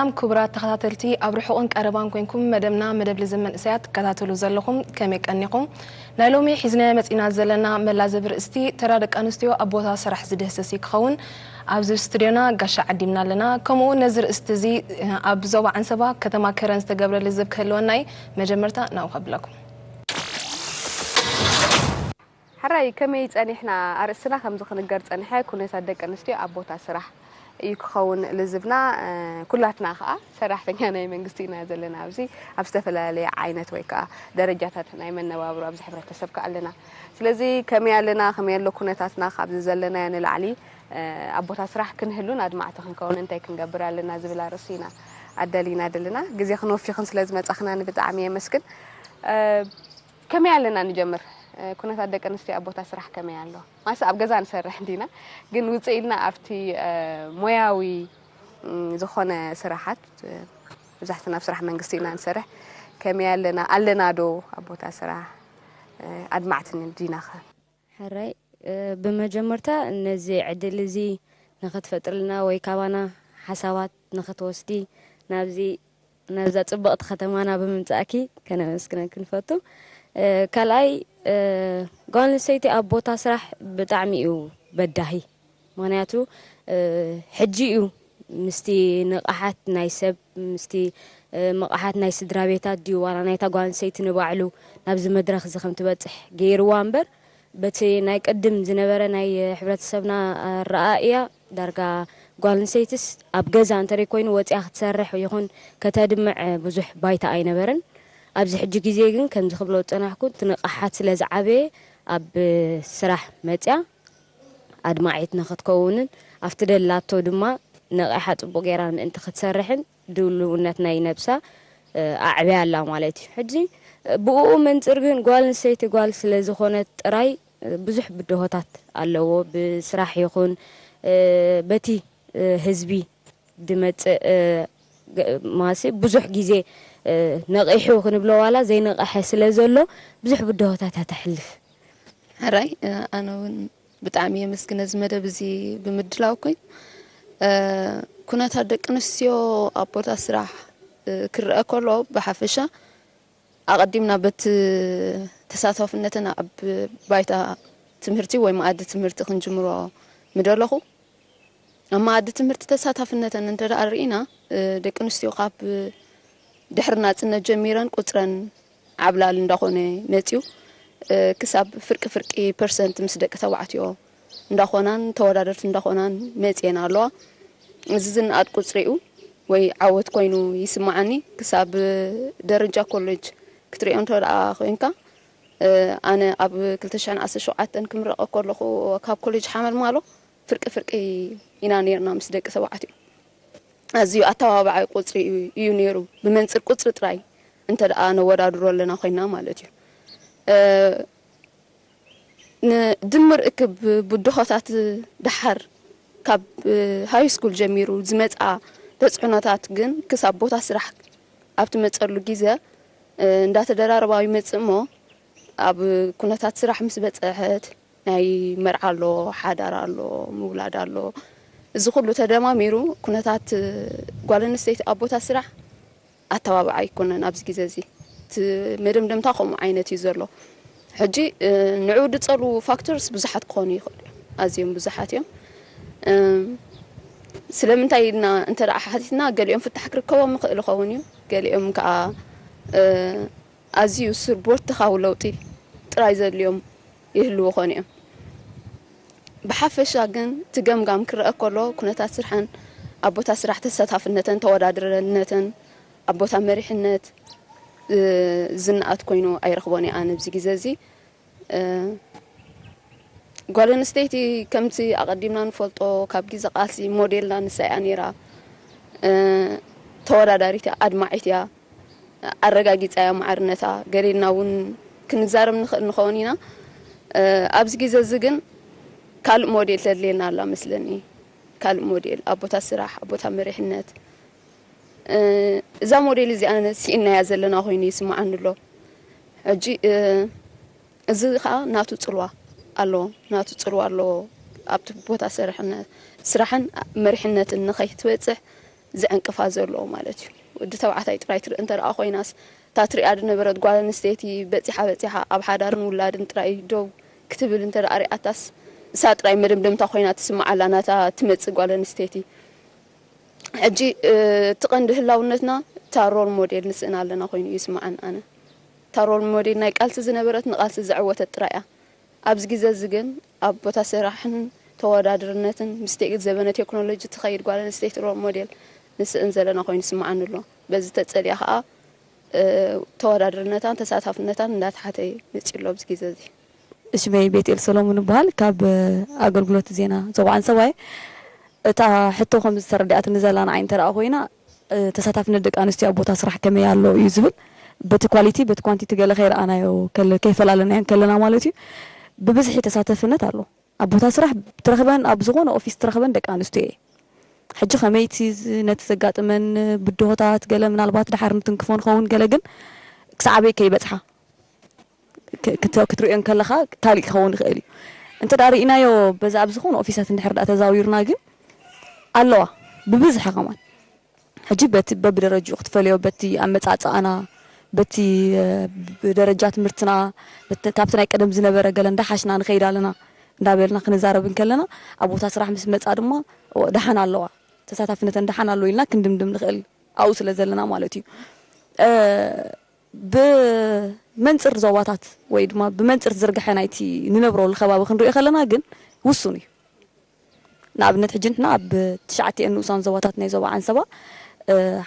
ሰላም ክቡራት ተኸታተልቲ፣ ኣብ ርሑቕን ቀረባን ኮንኩም መደብና፣ መደብ ልዝብ መንእሰያት ትከታተሉ ዘለኹም፣ ከመይ ቀኒኹም? ናይ ሎሚ ሒዝናዮ መጺና ዘለና መላዘብ ርእስቲ፣ ተራ ደቂ ኣንስትዮ ኣብ ቦታ ስራሕ ዝድህስስ እዩ ክኸውን። ኣብዚ ስቱድዮና ጋሻ ዓዲምና ኣለና። ከምኡ እውን ነዚ ርእስቲ እዚ ኣብ ዞባ ዓንሰባ ከተማ ከረን ዝተገብረ ልዝብ ክህልወና እዩ። መጀመርታ ናብኡ ከብለኩም። ሕራይ፣ ከመይ ጸኒሕና? ኣርእስትና ከምዚ ክንገር ጸኒሐ፣ ኩነታት ደቂ ኣንስትዮ ኣብ ቦታ ስራሕ እዩ ክኸውን ልዝብና። እ፣ ኩላትና ከኣ ሰራሕተኛ ናይ መንግስቲ ኢና ዘለና። ኣብዚ ኣብ ዝተፈላለየ ዓይነት ወይ ከኣ ደረጃታት ናይ መነባብሮ ኣብዚ ሕብረተሰብ ከኣ ኣለና። ስለዚ ከመይ ኣለና፣ ከመይ ኣሎ ኩነታትና ካብዚ ዘለናዮ ንላዕሊ፣ እ፣ ኣብ ቦታ ስራሕ ክንህሉን ኣድማዕቲ ክንከውን እንታይ ክንገብር ኣለና ዝብል ኣርእስቲ ኢና ኣዳሊና ዘለና። ግዜኽን ወፊኽን ስለ ዝመጻኽና ንብጣዕሚ የመስግን። እ፣ ከመይ ኣለና ንጀምር? እ፣ ኩነታት ደቂ ኣንስትዮ ኣብ ቦታ ስራሕ ከመይ ኣሎ? ማለትስ ኣብ ገዛ ንሰርሕ እንዲና፣ ግን ውፅእ ኢልና ኣብቲ፣ እ፣ ሞያዊ፣ እም፣ ዝኾነ ስራሓት፣ እ፣ መብዛሕትና ኣብ ስራሕ መንግስቲ ኢና ንሰርሕ። ከመይ ኣለና? ኣለና ዶ ኣብ ቦታ ስራሕ? እ፣ ኣድማዕቲ እንዲና ኸ? ሕራይ፣ እ፣ ብመጀመርታ ነዚ ዕድል እዚ ንኽትፈጥርልና ወይ ካባና ሓሳባት ንኽትወስዲ ናብዚ፣ ናብዛ ጽብቕቲ ከተማና ብምምጻእኪ ከነመስግነኪ ንፈቱ። እ፣ ካልኣይ፣ እ፣ ጓል ኣንስተይቲ ኣብ ቦታ ስራሕ ብጣዕሚ እዩ በዳሂ። ምኽንያቱ፣ እ፣ ሕጂ እዩ ምስቲ ንቕሓት ናይ ሰብ፣ ምስቲ፣ እ፣ ንቕሓት ናይ ስድራ ቤታት ድዩ ዋላ ናይታ ጓል ኣንስተይቲ ንባዕሉ ናብዚ መድረኽ እዚ ከም ትበጽሕ ገይርዋ እምበር፣ በቲ ናይ ቅድም ዝነበረ ናይ ሕብረተሰብና ኣረኣእያ፣ ዳርጋ ጓል ኣንስተይትስ ኣብ ገዛ እንተደይ ኮይኑ ወፂኣ ክትሰርሕ ይኹን ከተድምዕ ብዙሕ ባይታ ኣይነበረን። ኣብዚ ሕጂ ግዜ ግን ከምዚ ክብሎ ዝፀናሕኩ፣ እቲ ንቕሓት ስለ ዝዓበየ ኣብ ስራሕ መፅያ ኣድማዒት ንኽትከውንን ኣብቲ ደላቶ ድማ ነቒሓ ፅቡቕ ገይራ ምእንቲ ክትሰርሕን ድልውነት ናይ ነብሳ፣ እ፣ ኣዕብያ ኣላ ማለት እዩ። ሕጂ፣ እ፣ ብእኡ መንፅር ግን ጓል ኣንስተይቲ ጓል ስለ ዝኾነት ጥራይ፣ እ፣ ብዙሕ ብድሆታት ኣለዎ። ብስራሕ ይኹን፣ እ፣ በቲ፣ እ፣ ህዝቢ ድመፅእ፣ እ፣ ገ-፣ ማሲ ብዙሕ ግዜ፣ እ፣ ነቒሑ ክንብሎ ዋላ ዘይነቐሐ ስለ ዘሎ ብዙሕ ብድሆታት እያ ተሕልፍ። ሕራይ፣ እ፣ ኣነ እውን ብጣዕሚ የመስግን ነዚ መደብ እዚ ብምድላውኩይ። እ፣ ኩነታት ደቂ ኣንስትዮ ኣብ ቦታ ስራሕ፣ እ፣ ክረአ ከሎ ብሓፈሻ ኣቐዲምና በቲ ተሳታፍነትን ኣብ ባይታ ትምህርቲ ወይ መኣዲ ትምህርቲ ክንጅምሮ ምደለኹ። ኣብ መኣዲ ትምህርቲ ተሳታፍነተን እንተ ደኣ ርኢና፣ እ፣ ደቂ ኣንስትዮ ካብ ድሕሪ ናጽነት ጀሚረን ቁጽረን ዓብላል እንዳኾነ መጽዩ፣ እ፣ ክሳብ ፍርቂ ፍርቂ ፐርሰንት ምስ ደቂ ተባዕትዮ እንዳኾናን ተወዳደርቲ እንዳኾናን መጽየን ኣለዋ። እዚ ዝነኣድ ቁጽሪ እዩ ወይ ዓወት ኮይኑ ይስምዓኒ። ክሳብ ደረጃ ኮሌጅ ክትሪኦ እንተ ደኣ ኮይንካ፣ እ፣ ኣነ ኣብ ክልተ ሽሕን ዓሰርተ ሸውዓተን ክምረቕ ከለኹ ካብ ኮሌጅ ሓመልማሎ ፍርቂ ፍርቂ ኢና ኔርና ምስ ደቂ ተባዕትዮ። ኣዝዩ ኣተባባዓይ ቁጽሪ እዩ፣ እዩ ነይሩ። ብመንጽር ቁጽሪ ጥራይ እንተ ደኣ ነወዳድሮ ኣለና ኮይና ማለት እዩ። እ፣ ንድምር እክብ ብድሆታት ደሓር ካብ ሃይ ስኩል ጀሚሩ ዝመጽኣ ተጽዕኖታት ግን ክሳብ ቦታ ስራሕ ኣብ ትመጸሉ ግዜ፣ እ፣ እንዳተደራረባ ይመጽእ እሞ፣ ኣብ ኩነታት ስራሕ ምስ በጽሐት፣ ናይ መርዓ ኣሎ፣ ሓዳር ኣሎ፣ ምውላድ ኣሎ። እዚ ኩሉ ተደማሚሩ ኩነታት ጓል ኣንስተይቲ ኣብ ቦታ ስራሕ ኣተባባዒ ኣይኮነን ኣብዚ ግዜ እዚ። እቲ መደምደምታ ከምኡ ዓይነት እዩ ዘሎ። ሕጂ፣ እ፣ ንዕኡ ድጸሉ ፋክተርስ ብዙሓት ክኾኑ ይኽእሉ እዮም። ኣዝዮም ብዙሓት እዮም። እም፣ ስለምንታይ ኢልና እንተ ደኣ ሓቲትና፣ ገሊኦም ፍታሕ ክርከቦም ይኽእል ይኸውን እዩ። ገሊኦም ከኣ፣ እ፣ ኣዝዩ ስር ቦርትኻዊ ለውጢ ጥራይ ዘድልዮም ይህልዉ ኾኑ እዮም። ብሓፈሻ ግን እቲ ገምጋም ክረአ ከሎ፣ ኩነታት ስርሐን ኣብ ቦታ ስራሕ ተሳታፍነተን፣ ተወዳድረነተን፣ ኣብ ቦታ መሪሕነት፣ እ፣ ዝነኣድ ኮይኑ ኣይረኽቦን እየ ኣነ ኣብዚ ግዜ እዚ። እ፣ ጓል ኣንስተይቲ ከምቲ ኣቐዲምና ንፈልጦ ካብ ግዜ ቃልሲ ሞዴልና ንሳ እያ ነይራ። እ፣ ተወዳዳሪት እያ፣ ኣድማዒት እያ፣ ኣረጋጊጻ እያ ማዕርነታ። ገሊልና እውን ክንዛረብ ንኽእል ንኸውን ኢና። እ፣ ኣብዚ ግዜ እዚ ግን ካልእ ሞዴል ተድልየና ኣላ መስለኒ። ካልእ ሞዴል ኣብ ቦታ ስራሕ፣ ኣብ ቦታ መሪሕነት። እ፣ እዛ ሞዴል እዚኣ ስኢናያ ዘለና ኮይኑ ይስምዓኒ ኣሎ። ሕጂ፣ እ፣ እዚ ኸኣ ናቱ ጽልዋ ኣለዎ፣ ናቱ ጽልዋ ኣለዎ። ኣብቲ ቦታ ስራሕን፣ ስራሕን መሪሕነትን ንኸይትበጽሕ ዝዕንቅፋ ዘለዎ ማለት እዩ። ወዲ ተባዕታይ ጥራይ ትርኢ እንተ ደኣ ኮይናስ፣ እታ ትሪኣ ዝነበረት ጓል ኣንስተይቲ በጺሓ በጺሓ ኣብ ሓዳርን ውላድን ጥራይ ደው ክትብል እንተ ደኣ ሪኣታስ፣ እሳ ጥራይ መደምደምታ ኮይና ትስምዓላ ናታ ትመጽእ ጓል ኣንስተይቲ። ሕጂ እቲ ቀንዲ ህላውነትና እታ ሮል ሞዴል ንስእን ኣለና ኮይኑ እዩ ይስምዓን ኣነ። እታ ሮል ሞዴል ናይ ቃልሲ ዝነበረት ንቃልሲ ዘዕወተት ጥራይ እያ። ኣብዚ ግዜ እዚ ግን ኣብ ቦታ ስራሕን ተወዳድርነትን ምስ ዘበነ ቴክኖሎጂ ትኸይድ ጓል ኣንስተይቲ ሮል ሞዴል ንስእን ዘለና ኮይኑ ይስምዓኒ ኣሎ። በዚ ተጸሊኣ ከኣ ተወዳድርነታን ተሳታፍነታን እንዳተሓተ መጺኡ ኣሎ ኣብዚ ግዜ እዚ። ሽመይ ቤትኤል ሰሎሙን ይበሃል። ካብ ኣገልግሎት ዜና ዞባ ዓንሰባ እየ። እታ ሕቶ ከም ዝተረድኣትኒ ዘላ ንዓይ እንተ ደኣ ኮይና፣ ተሳታፍነት ደቂ ኣንስትዮ ኣብ ቦታ ስራሕ ከመይ ኣሎ እዩ ዝብል፣ በቲ ኳሊቲ በቲ ኳንቲቲ ገለ ከይረኣናዮ ከይፈላለናዮ ከለና ማለት እዩ። ብብዝሒ ተሳተፍነት ኣሎ ኣብ ቦታ ስራሕ ትረኽበን፣ ኣብ ዝኾነ ኦፊስ ትረኽበን ደቂ ኣንስትዮ እየ። ሕጂ ከመይቲ ነቲ ዘጋጥመን ብድሆታት ገለ ምናልባት ድሓር ንትንክፎ ንኸውን፣ ገለ ግን ክሳዕ ኣበይ ከይበፅሓ ክትሪኦ እንከለኻ ካልእ ክኸውን ይኽእል እዩ። እንተ ደኣ ርኢናዮ በዛ ኣብ ዝኾነ ኦፊሳት እንድሕር ደኣ ተዛዊርና ግን ኣለዋ ብብዝሒ ከማን። ሕጂ በቲ በብደረጅኡ ክትፈልዮ፣ በቲ ኣመጻጽኣና፣ በቲ ብደረጃ ትምህርትና፣ ካብቲ ናይ ቀደም ዝነበረ ገለ እንዳሓሽና ንኸይድ ኣለና እንዳበልና ክንዛረብ እንከለና፣ ኣብ ቦታ ስራሕ ምስ መጻ ድማ ደሓን ኣለዋ፣ ተሳታፍነተን ደሓን ኣሎ ኢልና ክንድምድም ንኽእል ኣብኡ ስለ ዘለና ማለት እዩ። ብመንፅር ዞባታት ወይ ድማ ብመንፅር ዝርግሐ ናይቲ ንነብረሉ ከባቢ ክንሪኦ ከለና ግን ውሱን እዩ። ንኣብነት ሕጂ ንሕና ኣብ ትሽዓቲኤን ንኡሳን ዞባታት ናይ ዞባ ዓንሰባ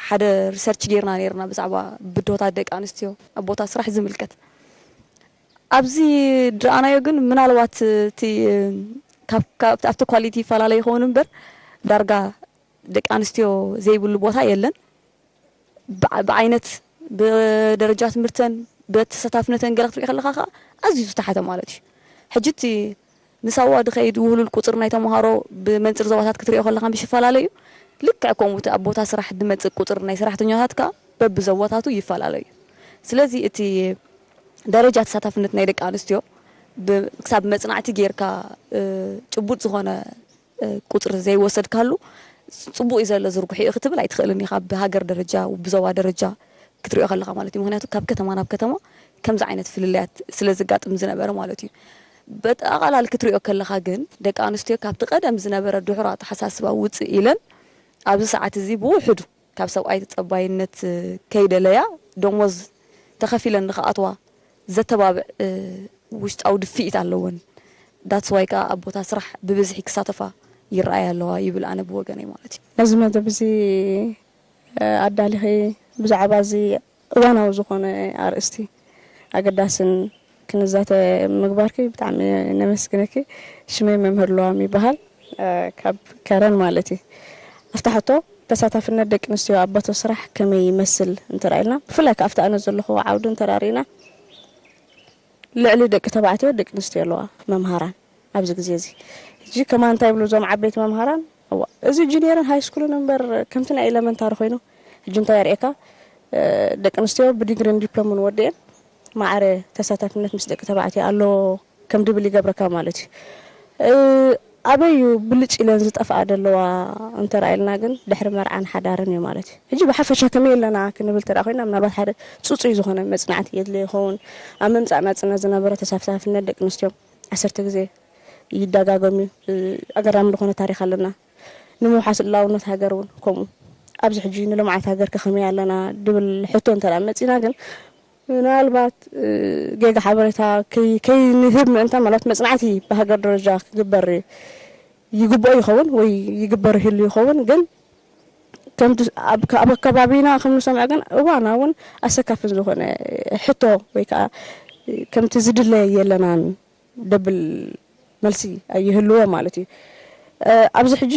ሓደ ሪሰርች ጌርና ነይርና ብዛዕባ ብድሆታት ደቂ ኣንስትዮ ኣብ ቦታ ስራሕ ዝምልከት። ኣብዚ ዝረኣናዮ ግን ምናልባት እቲ ኣብቲ ኳሊቲ ይፈላለ ይኸውን እምበር ዳርጋ ደቂ ኣንስትዮ ዘይብሉ ቦታ የለን። ብዓይነት ብደረጃ ትምህርተን ብተሳታፍነተን ገለ ክትሪኢ ከለኻ ከዓ ኣዝዩ ዝተሓተ ማለት እዩ። ሕጂ እቲ ንሳዋ ድኸይድ ውህሉል ቁፅሪ ናይ ተምሃሮ ብመንፅር ዞባታት ክትሪኦ ከለኻ ምሽ ይፈላለ እዩ። ልክዕ ከምኡ እቲ ኣብ ቦታ ስራሕ ድመፅእ ቁፅሪ ናይ ሰራሕተኛታት ከዓ በብዞባታቱ ይፈላለ እዩ። ስለዚ እቲ ደረጃ ተሳታፍነት ናይ ደቂ ኣንስትዮ ክሳብ መፅናዕቲ ጌርካ ጭቡጥ ዝኾነ ቁፅሪ ዘይወሰድካሉ ፅቡቅ እዩ ዘሎ ዝርጉሑ እዩ ክትብል ኣይትኽእልን ኢኻ። ብሃገር ደረጃ ብዞባ ደረጃ ክትሪኦ ከለኻ ማለት እዩ። ምክንያቱ ካብ ከተማ ናብ ከተማ ከምዚ ዓይነት ፍልልያት ስለ ዝጋጥም ዝነበረ ማለት እዩ። በጠቓላሊ ክትሪኦ ከለኻ ግን ደቂ ኣንስትዮ ካብቲ ቀደም ዝነበረ ድሑር ኣተሓሳስባ ውፅእ ኢለን ኣብዚ ሰዓት እዚ ብውሕዱ ካብ ሰብኣይ ተፀባይነት ከይደለያ ደሞዝ ተኸፊለን ንኽኣትዋ ዘተባብዕ ውሽጣዊ ድፍኢት ኣለወን። That's why ከዓ ኣብ ቦታ ስራሕ ብብዝሒ ክሳተፋ ይረኣያ ኣለዋ ይብል ኣነ ብወገነይ ማለት እዩ። ነዚ መደብ እዚ ኣዳሊኺ ብዛዕባ እዚ እዋናዊ ዝኾነ ኣርእስቲ ኣገዳስን ክንዛተ ምግባርኪ ብጣዕሚ ነመስግነኪ። ሽመይ መምህር ለዋም ይበሃል፣ ካብ ከረን ማለት እዩ። ኣብታ ሕቶ ተሳታፍነት ደቂ ኣንስትዮ ኣብ ቦታ ስራሕ ከመይ ይመስል እንተራኢልና፣ ብፍላይ ከኣ ኣብቲ ኣነ ዘለኹ ዓውዲ እንተራሪእና ልዕሊ ደቂ ተባዕትዮ ደቂ ኣንስትዮ ኣለዋ መምሃራን ኣብዚ ግዜ እዚ። ሕጂ ከማን እንታይ ይብሉ እዞም ዓበይቲ መምሃራን፣ እዋ እዚ ጁኒየርን ሃይ ስኩልን እምበር ከምቲ ናይ ኤለመንታሪ ኮይኑ። ሕጂ እንታይ የርእየካ፣ ደቂ ኣንስትዮ ብዲግሪን ዲፕሎምን ወዲኤን ማዕረ ተሳታፍነት ምስ ደቂ ተባዕትዮ ኣሎ ከም ድብል ይገብረካ ማለት እዩ። ኣበይ እዩ ብልጭ ኢለን ዝጠፍኣ ዘለዋ እንተራኢልና ግን ድሕሪ መርዓን ሓዳርን እዩ ማለት እዩ። ሕጂ ብሓፈሻ ከመይ ኣለና ክንብል ተደኣ ኮይና ምናልባት ሓደ ፅፁይ ዝኾነ መፅናዕቲ የድልዮ ይኸውን። ኣብ ምምፃእ ናፅነት ዝነበረ ተሳታፍነት ደቂ ኣንስትዮ ዓሰርተ ግዜ ይደጋገም እዩ። ኣገራሚ ዝኾነ ታሪክ ኣለና። ንምውሓስ ልኡላውነት ሃገር እውን ከምኡ። ኣብዚ ሕጂ ንልምዓት ሃገር ከ ከመይ ኣለና ድብል ሕቶ እንተደኣ መፂና ግን ምናልባት ጌጋ ሓበሬታ ከይንህብ ምእንታን ማለት መፅናዕቲ ብሃገር ደረጃ ክግበር ይግብኦ ይኸውን ወይ ይግበር ይህሉ ይኸውን። ግን ኣብ ከባቢና ከም ንሰምዖ ግን እዋናውን ኣሰካፍን ዝኾነ ሕቶ ወይ ከዓ ከምቲ ዝድለ የለናን ደብል መልሲ ኣይህልዎ ማለት እዩ። ኣብዚ ሕጂ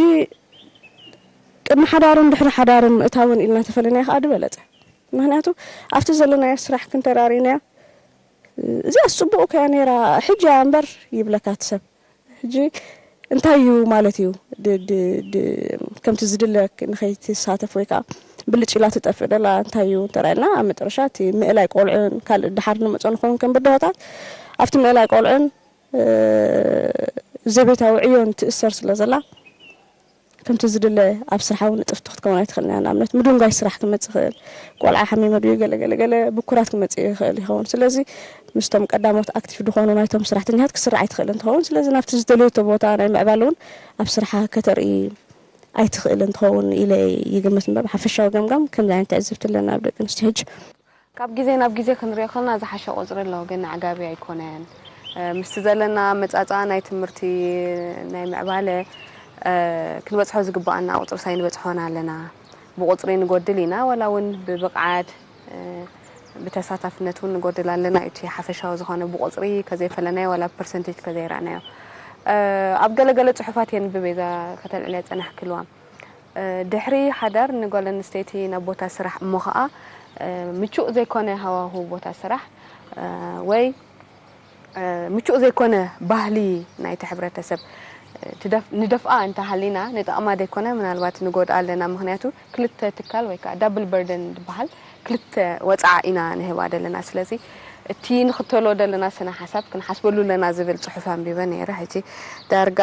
ቅድሚ ሓዳርን ድሕሪ ሓዳርን ምእታውን ኢልና ተፈለናዮ ከዓ ዝበለፀ። ምክንያቱ ኣብቲ ዘለናዮ ስራሕ ክንተራሪናዮ እዚኣ ፅቡቅ ከያ ነይራ ሕጂ እያ እምበር ይብለካ እቲ ሰብ። ሕጂ እንታይ እዩ ማለት እዩ ከምቲ ዝድለ ንኸይትሳተፍ ወይ ከዓ ብልጭ ኢላ ትጠፍእ ደላ እንታይ እዩ እንተራኢልና ኣብ መጠረሻ እቲ ምእላይ ቆልዑን ካልእ ድሓር ንመፆ ንኸውን ከም ብድሆታት ኣብቲ ምእላይ ቆልዑን ዘቤታዊ ዕዮን ትእሰር ስለ ዘላ ከምቲ ዝድለ ኣብ ስራሕ እውን ንጥፍቲ ክትከውን ኣይትኽእልን እያ። ንኣብነት ምድንጓይ ስራሕ ክመጽእ ይኽእል፣ ቆልዓ ሓሚመ ድዩ ገለ ገለ ገለ ብኩራት ክመጽእ ይኽእል ይኸውን። ስለዚ ምስቶም ቀዳሞት ኣክቲቭ ዝኾኑ ናይቶም ስራሕተኛታት ክስራዕ ኣይትኽእልን ትኸውን። ስለዚ ናብቲ ዝደለየቶ ቦታ ናይ ምዕባል እውን ኣብ ስራሓ ከተርኢ ኣይትኽእልን ትኸውን ኢለ ይግምት። እምበር ሓፈሻዊ ገምጋም ከምዚ ዓይነት ትዕዝብቲ ኣለና ኣብ ደቂ ኣንስትዮ ሕጂ። ካብ ግዜ ናብ ግዜ ክንሪኦ ከለና ዝሓሸ ቁፅሪ ኣሎ፣ ግን ኣዕጋቢ ኣይኮነን። ምስቲ ዘለና መፃፃ ናይ ትምህርቲ ናይ ምዕባለ ክንበፅሖ ዝግባኣና ቁፅርስ ኣይንበፅሖን ኣለና። ብቁፅሪ ንጎድል ኢና፣ ዋላ እውን ብብቕዓት ብተሳታፍነት እውን ንጎድል ኣለና እዩ። እቲ ሓፈሻዊ ዝኾነ ብቁፅሪ ከዘይፈለናዮ ዋላ ብፐርሰንቴጅ ከዘይረኣናዮ ኣብ ገለገለ ፅሑፋት የንብብ እየ። እዛ ከተልዕልያ ዝፀናሕክልዋ ድሕሪ ሓዳር ንጓል ኣንስተይቲ ናብ ቦታ ስራሕ እሞ ኸዓ ምቹእ ዘይኮነ ሃዋሁ ቦታ ስራሕ ወይ ምቹእ ዘይኮነ ባህሊ ናይቲ ሕብረተሰብ ንደፍኣ እንተሃሊና ንጠቕማ ዘይኮነ ምናልባት ንጎድኣ ኣለና። ምክንያቱ ክልተ ትካል ወይ ከዓ ዳብል በርደን ዝበሃል ክልተ ወፅዓ ኢና ንህባ ዘለና። ስለዚ እቲ ንኽተሎ ዘለና ስነ ሓሳብ ክንሓስበሉ ኣለና ዝብል ፅሑፍ ኣንቢበ ነይረ። ሕጂ ዳርጋ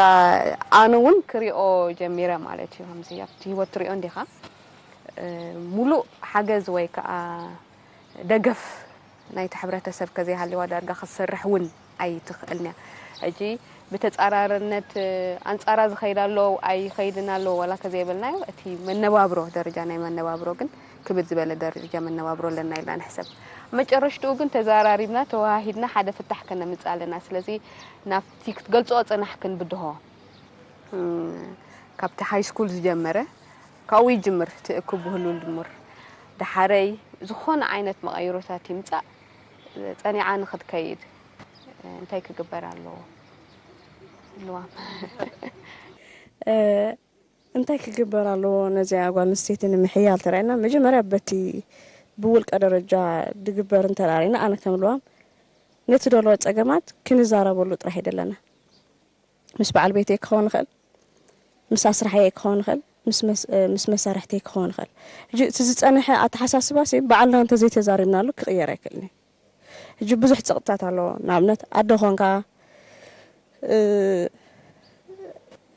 ኣነ እውን ክሪኦ ጀሚረ ማለት እዩ። ከምዚ ኣብቲ ህይወት ትሪኦ እንዲኻ ሙሉእ ሓገዝ ወይ ከዓ ደገፍ ናይቲ ሕብረተሰብ ከዘይሃልዋ ዳርጋ ክትሰርሕ እውን ኣይትኽእልን እያ። ሕጂ ብተፃራርነት ኣንፃራ ዝኸይድ ኣሎ ኣይኸይድን ኣሎ ዋላ ከዘይበልናዮ እቲ መነባብሮ ደረጃ ናይ መነባብሮ ግን ክብድ ዝበለ ደረጃ መነባብሮ ኣለና ኢልና ንሕሰብ። መጨረሽትኡ ግን ተዘራሪብና ተወሃሂድና ሓደ ፍታሕ ከነምፅእ ኣለና። ስለዚ ናብቲ ክትገልፅኦ ፅናሕክን ብድሆ ካብቲ ሃይ ስኩል ዝጀመረ ካብኡ ይጅምር እቲ እኩብ ብህሉል ድሙር። ደሓረይ ዝኾነ ዓይነት መቐይሮታት ይምፃእ ጸኒዓ ንኽትከይድ እንታይ ክግበር ኣለዎ? ልዋም እንታይ ክግበር ኣለዎ ነዚኣ ጓል ኣንስተይቲ ንምሕያል ተራእና መጀመርያ በቲ ብውልቀ ደረጃ ድግበር እንተራሪና ኣነ ከም ልዋም ነቲ ደሎ ጸገማት ክንዛረበሉ ጥራሕ ይደለና ምስ በዓል ቤተይ ክኸውን ይኽእል፣ ምስ ኣስራሓየይ ክኸውን ይኽእል፣ ምስ መሳርሕተይ ክኸውን ይኽእል። ሕጂ እቲ ዝጸንሐ ኣተሓሳስባ ሲ በዓልና እንተዘይተዛሪብናሉ ክቕየር ኣይክእልን እዩ። ሕጂ ብዙሕ ጸቕጥታት ኣለዎ። ንኣብነት ኣደ ኾንካ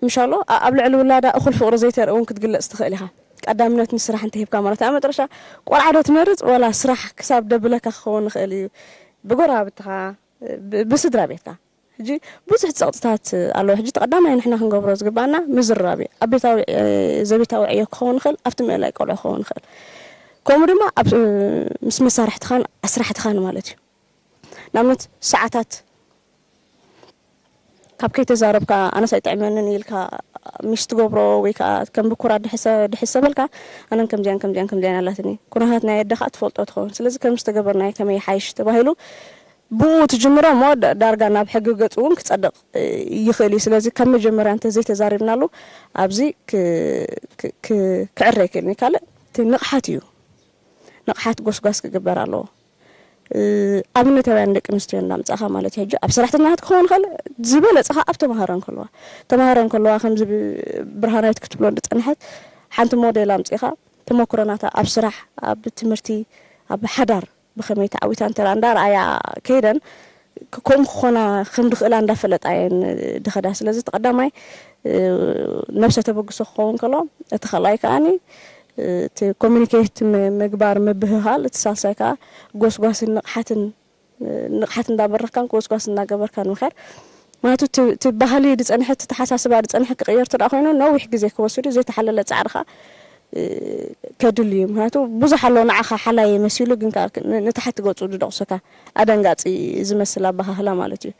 ምሻሎ ኣብ ልዕሊ ውላዳ እኹል ፍቕሪ ዘይተርኢ እውን ክትግለጽ ትኽእል ኢኻ። ቀዳምነት ንስራሕ እንተሂብካ ማለት ኣብ መጨረሻ ቆልዓ ዶ ትመርጽ ወላ ስራሕ ክሳብ ደብለካ ክኸውን ይኽእል እዩ ብጎረባብትኻ ብስድራ ቤትካ ሕጂ ብዙሕ ጸቕጥታት ኣለዎ። ሕጂ እቲ ቀዳማይ ንሕና ክንገብሮ ዝግባኣና ምዝርራብ እዩ። ኣብ ቤታዊ ዘቤታዊ ዕዮ ክኸውን ይኽእል፣ ኣብቲ ምእላይ ቆልዑ ክኸውን ይኽእል። ከምኡ ድማ ኣብ ምስ መሳርሕትኻን ኣስራሕትኻን ማለት እዩ። ንኣብነት ሰዓታት ካብ ከይተዛረብካ ኣነስ ኣይጥዕመንን ኢልካ ሚስ ትገብሮ ወይ ከዓ ከም ብኩራት ድሕሰበልካ ኣነን ከምዚያን ከምዚያን ከምዚያን ኣላትኒ ኩነታት ናይ ኣደ ከዓ ትፈልጦ ትኸውን። ስለዚ ከም ዝተገበርናዮ ከመይ ይሓይሽ ተባሂሉ ብኡ ትጅምሮ እሞ ዳርጋ ናብ ሕጊ ገፅ እውን ክፀድቕ ይኽእል እዩ። ስለዚ ካብ መጀመርያ እንተዘይተዛሪብናሉ ኣብዚ ክዕረ ይክእልኒ። ካልእ እቲ ንቕሓት እዩ። ንቕሓት ጎስጓስ ክግበር ኣለዎ። ኣብነታውያን ደቂ ኣንስትዮ እንዳምፃእኻ ማለት እዩ። ሕጂ ኣብ ሰራሕተኛታት ክኸውን ይኽእል ዝበለፀኻ ኣብ ተማሃሮ እንከለዋ ተማሃሮ እንከለዋ ከምዚ ብርሃናዊት ክትብሎ ዝፀንሐት ሓንቲ ሞዴል ኣምፂእኻ ተመክሮ ናታ ኣብ ስራሕ ኣብ ትምህርቲ ኣብ ሓዳር ብኸመይ ተዓዊታ እንተ እንዳ ረኣያ ከይደን ከምኡ ክኾና ከም ድኽእላ እንዳፈለጣ እየን ድኸዳ። ስለዚ እቲ ቀዳማይ ነብሰ ተበግሶ ክኸውን ከሎ እቲ ካልኣይ ከዓኒ እቲ ኮሚኒኬት ምግባር ምብህሃል እቲ ሳልሳይ ከዓ ጎስጓስን ንቕሓትን ንቕሓት እንዳበረኽካን ጎስጓስ እንዳገበርካን ምኻድ ማለት እቲ ባህሊ ዝፀንሐ እቲ ተሓሳስባ ዝፀንሐ ክቕየር ትዳ ኮይኑ ነዊሕ ግዜ ክወስዱ ዘይተሓለለ ፃዕርኻ ከድል እዩ። ምክንያቱ ብዙሕ ኣሎ ንዓኻ ሓላይ መሲሉ ግን ንታሕቲ ገፁ ዝደቕሱካ ኣደንጋፂ ዝመስል ኣባሃህላ ማለት እዩ።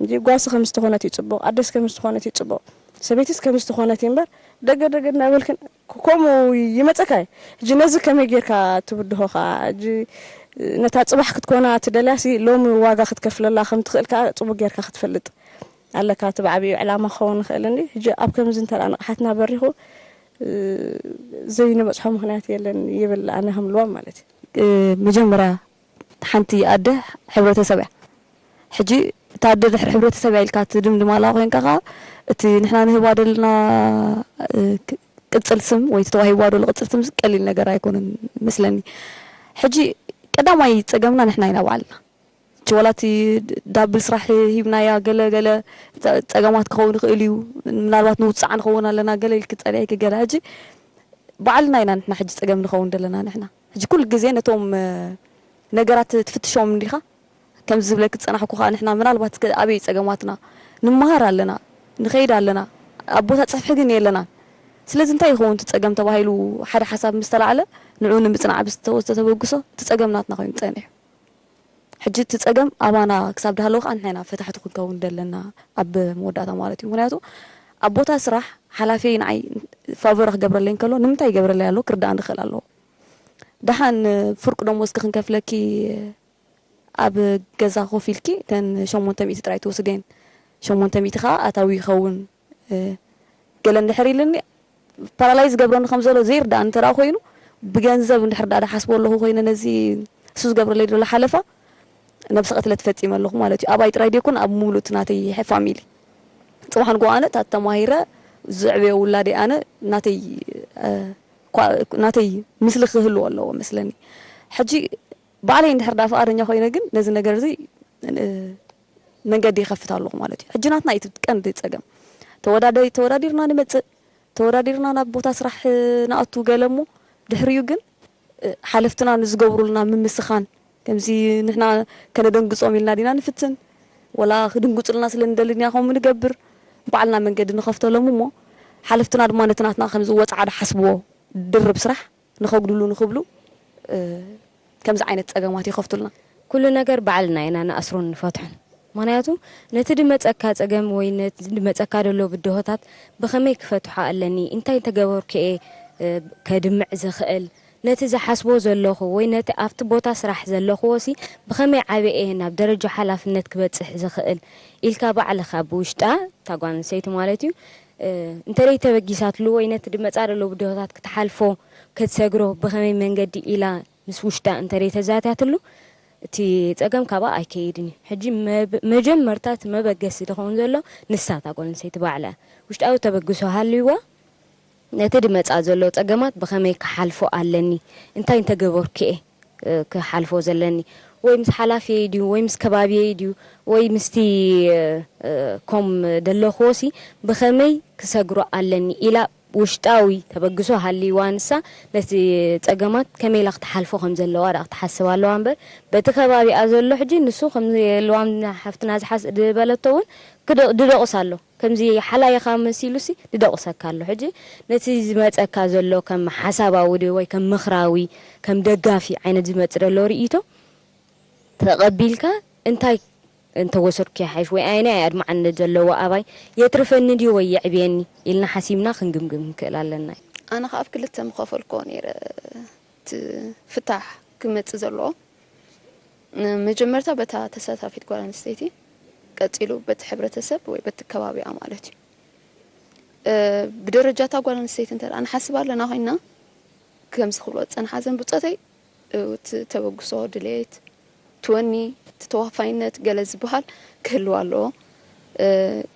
እንጂ ጓሲ ከም ዝተኾነት እዩ ፅቡቕ፣ ኣደስ ከም ዝተኾነት እዩ ፅቡቕ፣ ሰበይትስ ከም ዝተኾነት እዩ እምበር ደገ ደገ እናበልክን ከምኡ ይመፀካ እዩ። ሕጂ ነዚ ከመይ ጌርካ ትብድሆ ከዓ ሕጂ ነታ ፅባሕ ክትኮና ትደልያሲ ሎሚ ዋጋ ክትከፍለላ ከም ትኽእል ከዓ ፅቡቅ ጌርካ ክትፈልጥ ኣለካ። እቲ ብዓብዩ ዕላማ ክኸውን ይኽእል እንዲ ሕጂ ኣብ ከምዚ እንተ ንቕሓትና በሪኹ ዘይንበፅሖ ምኽንያት የለን ይብል ኣነ ከም ልዋም ማለት እዩ። መጀመርያ ሓንቲ ኣደ ሕብረተሰብ እያ። ሕጂ እታ ኣደ ድሕሪ ሕብረተሰብ እያ ኢልካ ትድምድማላ ኮይንካ ከዓ እቲ ንሕና ንህባ ዘለና ቅፅል ስም ወይ ተዋሂብዋ ዘሎ ቅፅል ስም ቀሊል ነገር ኣይኮነን መስለኒ። ሕጂ ቀዳማይ ፀገምና ንሕና ኢና ባዕልና ሕጂ ዋላ እቲ ዳብል ስራሕ ሂብናያ፣ ገለ ገለ ጸ-፣ ጸገማት ክኸውን ይኽእል እዩ፣ ምናልባት ንውጻዕ ንኸውን ኣለና፣ ገለ ኢልኪ ጸሊእኪ ገለ። ሕጂ ባዕልና ኢና ንሕና ሕጂ ጸገም ንኸውን ዘለና ንሕና። ሕጂ ኩሉ ግዜ ነቶም፣ እ፣ ነገራት ትፍትሾም እንዲኻ? ከምዚ ዝብለኪ ዝጸናሕኩ ከኣ ንሕና ምናልባት ከ-፣ ኣበይ ጸገማትና? ንምሃር ኣለና፣ ንኸይድ ኣለና። ኣብ ቦታ ጽፍሒ ግን የለናን። ስለዚ እንታይ ይኸውን እቲ ጸገም ተባሂሉ ሓደ ሓሳብ ምስ ተላዕለ፣ ንዕኡ ንምጽናዕ ብዝተወስደ ተበግሶ እቲ ጸገም ናትና ኮይኑ ጸኒሑ። ሕጂ እቲ ጸገም ኣባና ክሳብ ድሃለወ ከኣ ንሕና ኢና ፈታሕቲ ክንከውን ዘለና ኣብ መወዳእታ ማለት እዩ። ምኽንያቱ ኣብ ቦታ ስራሕ ሓላፊየይ ንዓይ ፋቨር ክገብረለይ እንከሎ ንምንታይ ይገብረለይ ኣሎ ክርዳእ ንኽእል ኣለዎ። ደሓን ፍርቂ ደሞዝኪ ክንከፍለኪ ኣብ ገዛ ኮፍ ኢልኪ እተን ሸሞንተ ሚእቲ ጥራይ ትወስድየን። ሸሞንተ ሚእቲ ከኣ ኣታዊ ይኸውን፣ እ፣ ገለ እንድሕር ኢልኒ ፓራላይዝ ዝገብረኒ ከም ዘሎ ዘይርዳእኒ እንተ ደኣ ኮይኑ ብገንዘብ እንድሕር ደኣ ደሓስቦ ኣለኹ ኮይነ ነዚ እሱ ዝገብረለይ ዘሎ ሓለፋ ነብሰ ቅትለት ፈጺመ ኣለኹ ማለት እዩ። ኣባይ ጥራይ ደይኮን ኣብ ምሉእ እቲ ናተይ ፋሚሊ። ጽባሕ ንግሆ ኣነ እታ ተማሂረ ዘዕብዮ ውላደይ ኣነ ናተይ፣ እ፣ ኳ-፣ ናተይ ምስሊ ክህልዎ ኣለዎ መስለኒ። ሕጂ ባዕለይ እንድሕር ደኣ ፍቓደኛ ኮይነ ግን ነዚ ነገር እዚ፣ እ፣ መንገዲ ይኸፍት ኣለኹ ማለት እዩ። ሕጂ ናትና እዩ እቲ ቀንዲ ጸገም። ተወዳደ-፣ ተወዳዲርና ንመጽእ፣ ተወዳዲርና ናብ ቦታ ስራሕ ንኣቱ ገለ እሞ ድሕሪኡ ግን፣ እ፣ ሓለፍትና ንዝገብሩልና ምምስኻን፣ ከምዚ ንሕና ከነደንግጾም ኢልና ዲና ንፍትን? ወላ ክድንግጹልና ስለ ንደሊ ዲና ከምኡ ንገብር? ባዕልና መንገዲ ንኸፍተሎም እሞ ሓለፍትና ድማ ነቲ ናትና ከምዚ ወጽዓ ድሓስብዎ ድርብ ስራሕ ንኸጉድሉ ንኽብሉ፣ እ፣ ከምዚ ዓይነት ጸገማት ይኸፍቱልና። ኩሉ ነገር ባዕልና ኢና ንኣስሮን ንፈትሖን። ምኽንያቱ ነቲ ድመጸካ ጸገም ወይ ነቲ ድመጸካ ዘሎ ብድሆታት ብኸመይ ክፈትሖ ኣለኒ? እንታይ እንተገበርኩ እየ፣ እ፣ ከድምዕ ዝኽእል? ነቲ ዝሓስቦ ዘለኹ ወይ ነቲ ኣብቲ ቦታ ስራሕ ዘለኹዎ ሲ ብኸመይ ዓበ እየ ናብ ደረጃ ሓላፍነት ክበጽሕ ዝኽእል? ኢልካ ባዕልኻ ብውሽጣ፣ እታ ጓል ኣንስተይቲ ማለት እዩ፣ እ፣ እንተደይ ተበጊሳትሉ ወይ ነቲ ድመጻ ዘሎ ብድሆታት ክትሓልፎ፣ ክትሰግሮ ብኸመይ መንገዲ ኢላ ምስ ውሽጣ እንተደይ ተዛትያትሉ፣ እቲ ጸገም ካብኣ ኣይከይድን እዩ። ሕጂ መብ-፣ መጀመርታ እቲ መበገሲ ዝኸውን ዘሎ ንሳ እታ ጓል ኣንስተይቲ ባዕላ እያ። ውሽጣዊ ተበግሶ ሃልይዋ፣ ነቲ ድመጻ ዘሎ ጸገማት ብኸመይ ክሓልፎ ኣለኒ? እንታይ እንተገበርኩ እየ፣ እ፣ ክሓልፎ ዘለኒ? ወይ ምስ ሓላፊየይ ድዩ? ወይ ምስ ከባቢየይ ድዩ? ወይ ምስቲ፣ እ፣ እ፣ ኮም ደለኽዎሲ ብኸመይ ክሰግሮ ኣለኒ? ኢላ ውሽጣዊ ተበግሶ ሃልይዋ ንሳ ነቲ ጸገማት ከመይ ኢላ ክትሓልፎ ከም ዘለዋ ደኣ ክትሓስብ ኣለዋ እምበር፣ በቲ ከባቢኣ ዘሎ ሕጂ ንሱ ከም የልዋም ሓፍትና ዝሓስ-፣ ዝበለቶ እውን ክደ-፣ ድደቕስ ኣሎ። ከምዚ ሓላይኻ መሲሉሲ ድደቕሰካ ኣሎ። ሕጂ ነቲ ዝመጸካ ዘሎ ከም ሓሳባዊ ድዩ ወይ ከም ምኽራዊ፣ ከም ደጋፊ ዓይነት ዝመጽእ ዘሎ ርእይቶ ተቐቢልካ እንታይ እንተወሰድኩ ይሓይሽ ወይ ኣየናይ ኣድማዕነት ዘለዎ ኣባይ የትርፈኒ ድዩ ወይ የዕብየኒ ኢልና ሓሲብና ክንግምግም ንክእል ኣለና። ኣነ ከኣ ኣብ ክልተ ምኸፈልኮ ነይረ እቲ ፍታሕ ክመጽእ ዘለዎ። መጀመርታ በታ ተሳታፊት ጓል ኣንስተይቲ፣ ቀጺሉ በቲ ሕብረተሰብ ወይ በቲ ከባቢኣ ማለት እዩ። እ፣ ብደረጃ እታ ጓል ኣንስተይቲ እንተ ደኣ ንሓስብ ኣለና ኮይንና፣ ከምዚ ክብሎ ዝጸንሓ ዘን ብጾተይ፣ እ፣ እቲ ተበግሶ፣ ድሌት፣ እቲ ወኒ፣ እቲ ተዋፋይነት ገለ ዝበሃል ክህልዋ ኣለዎ። እ፣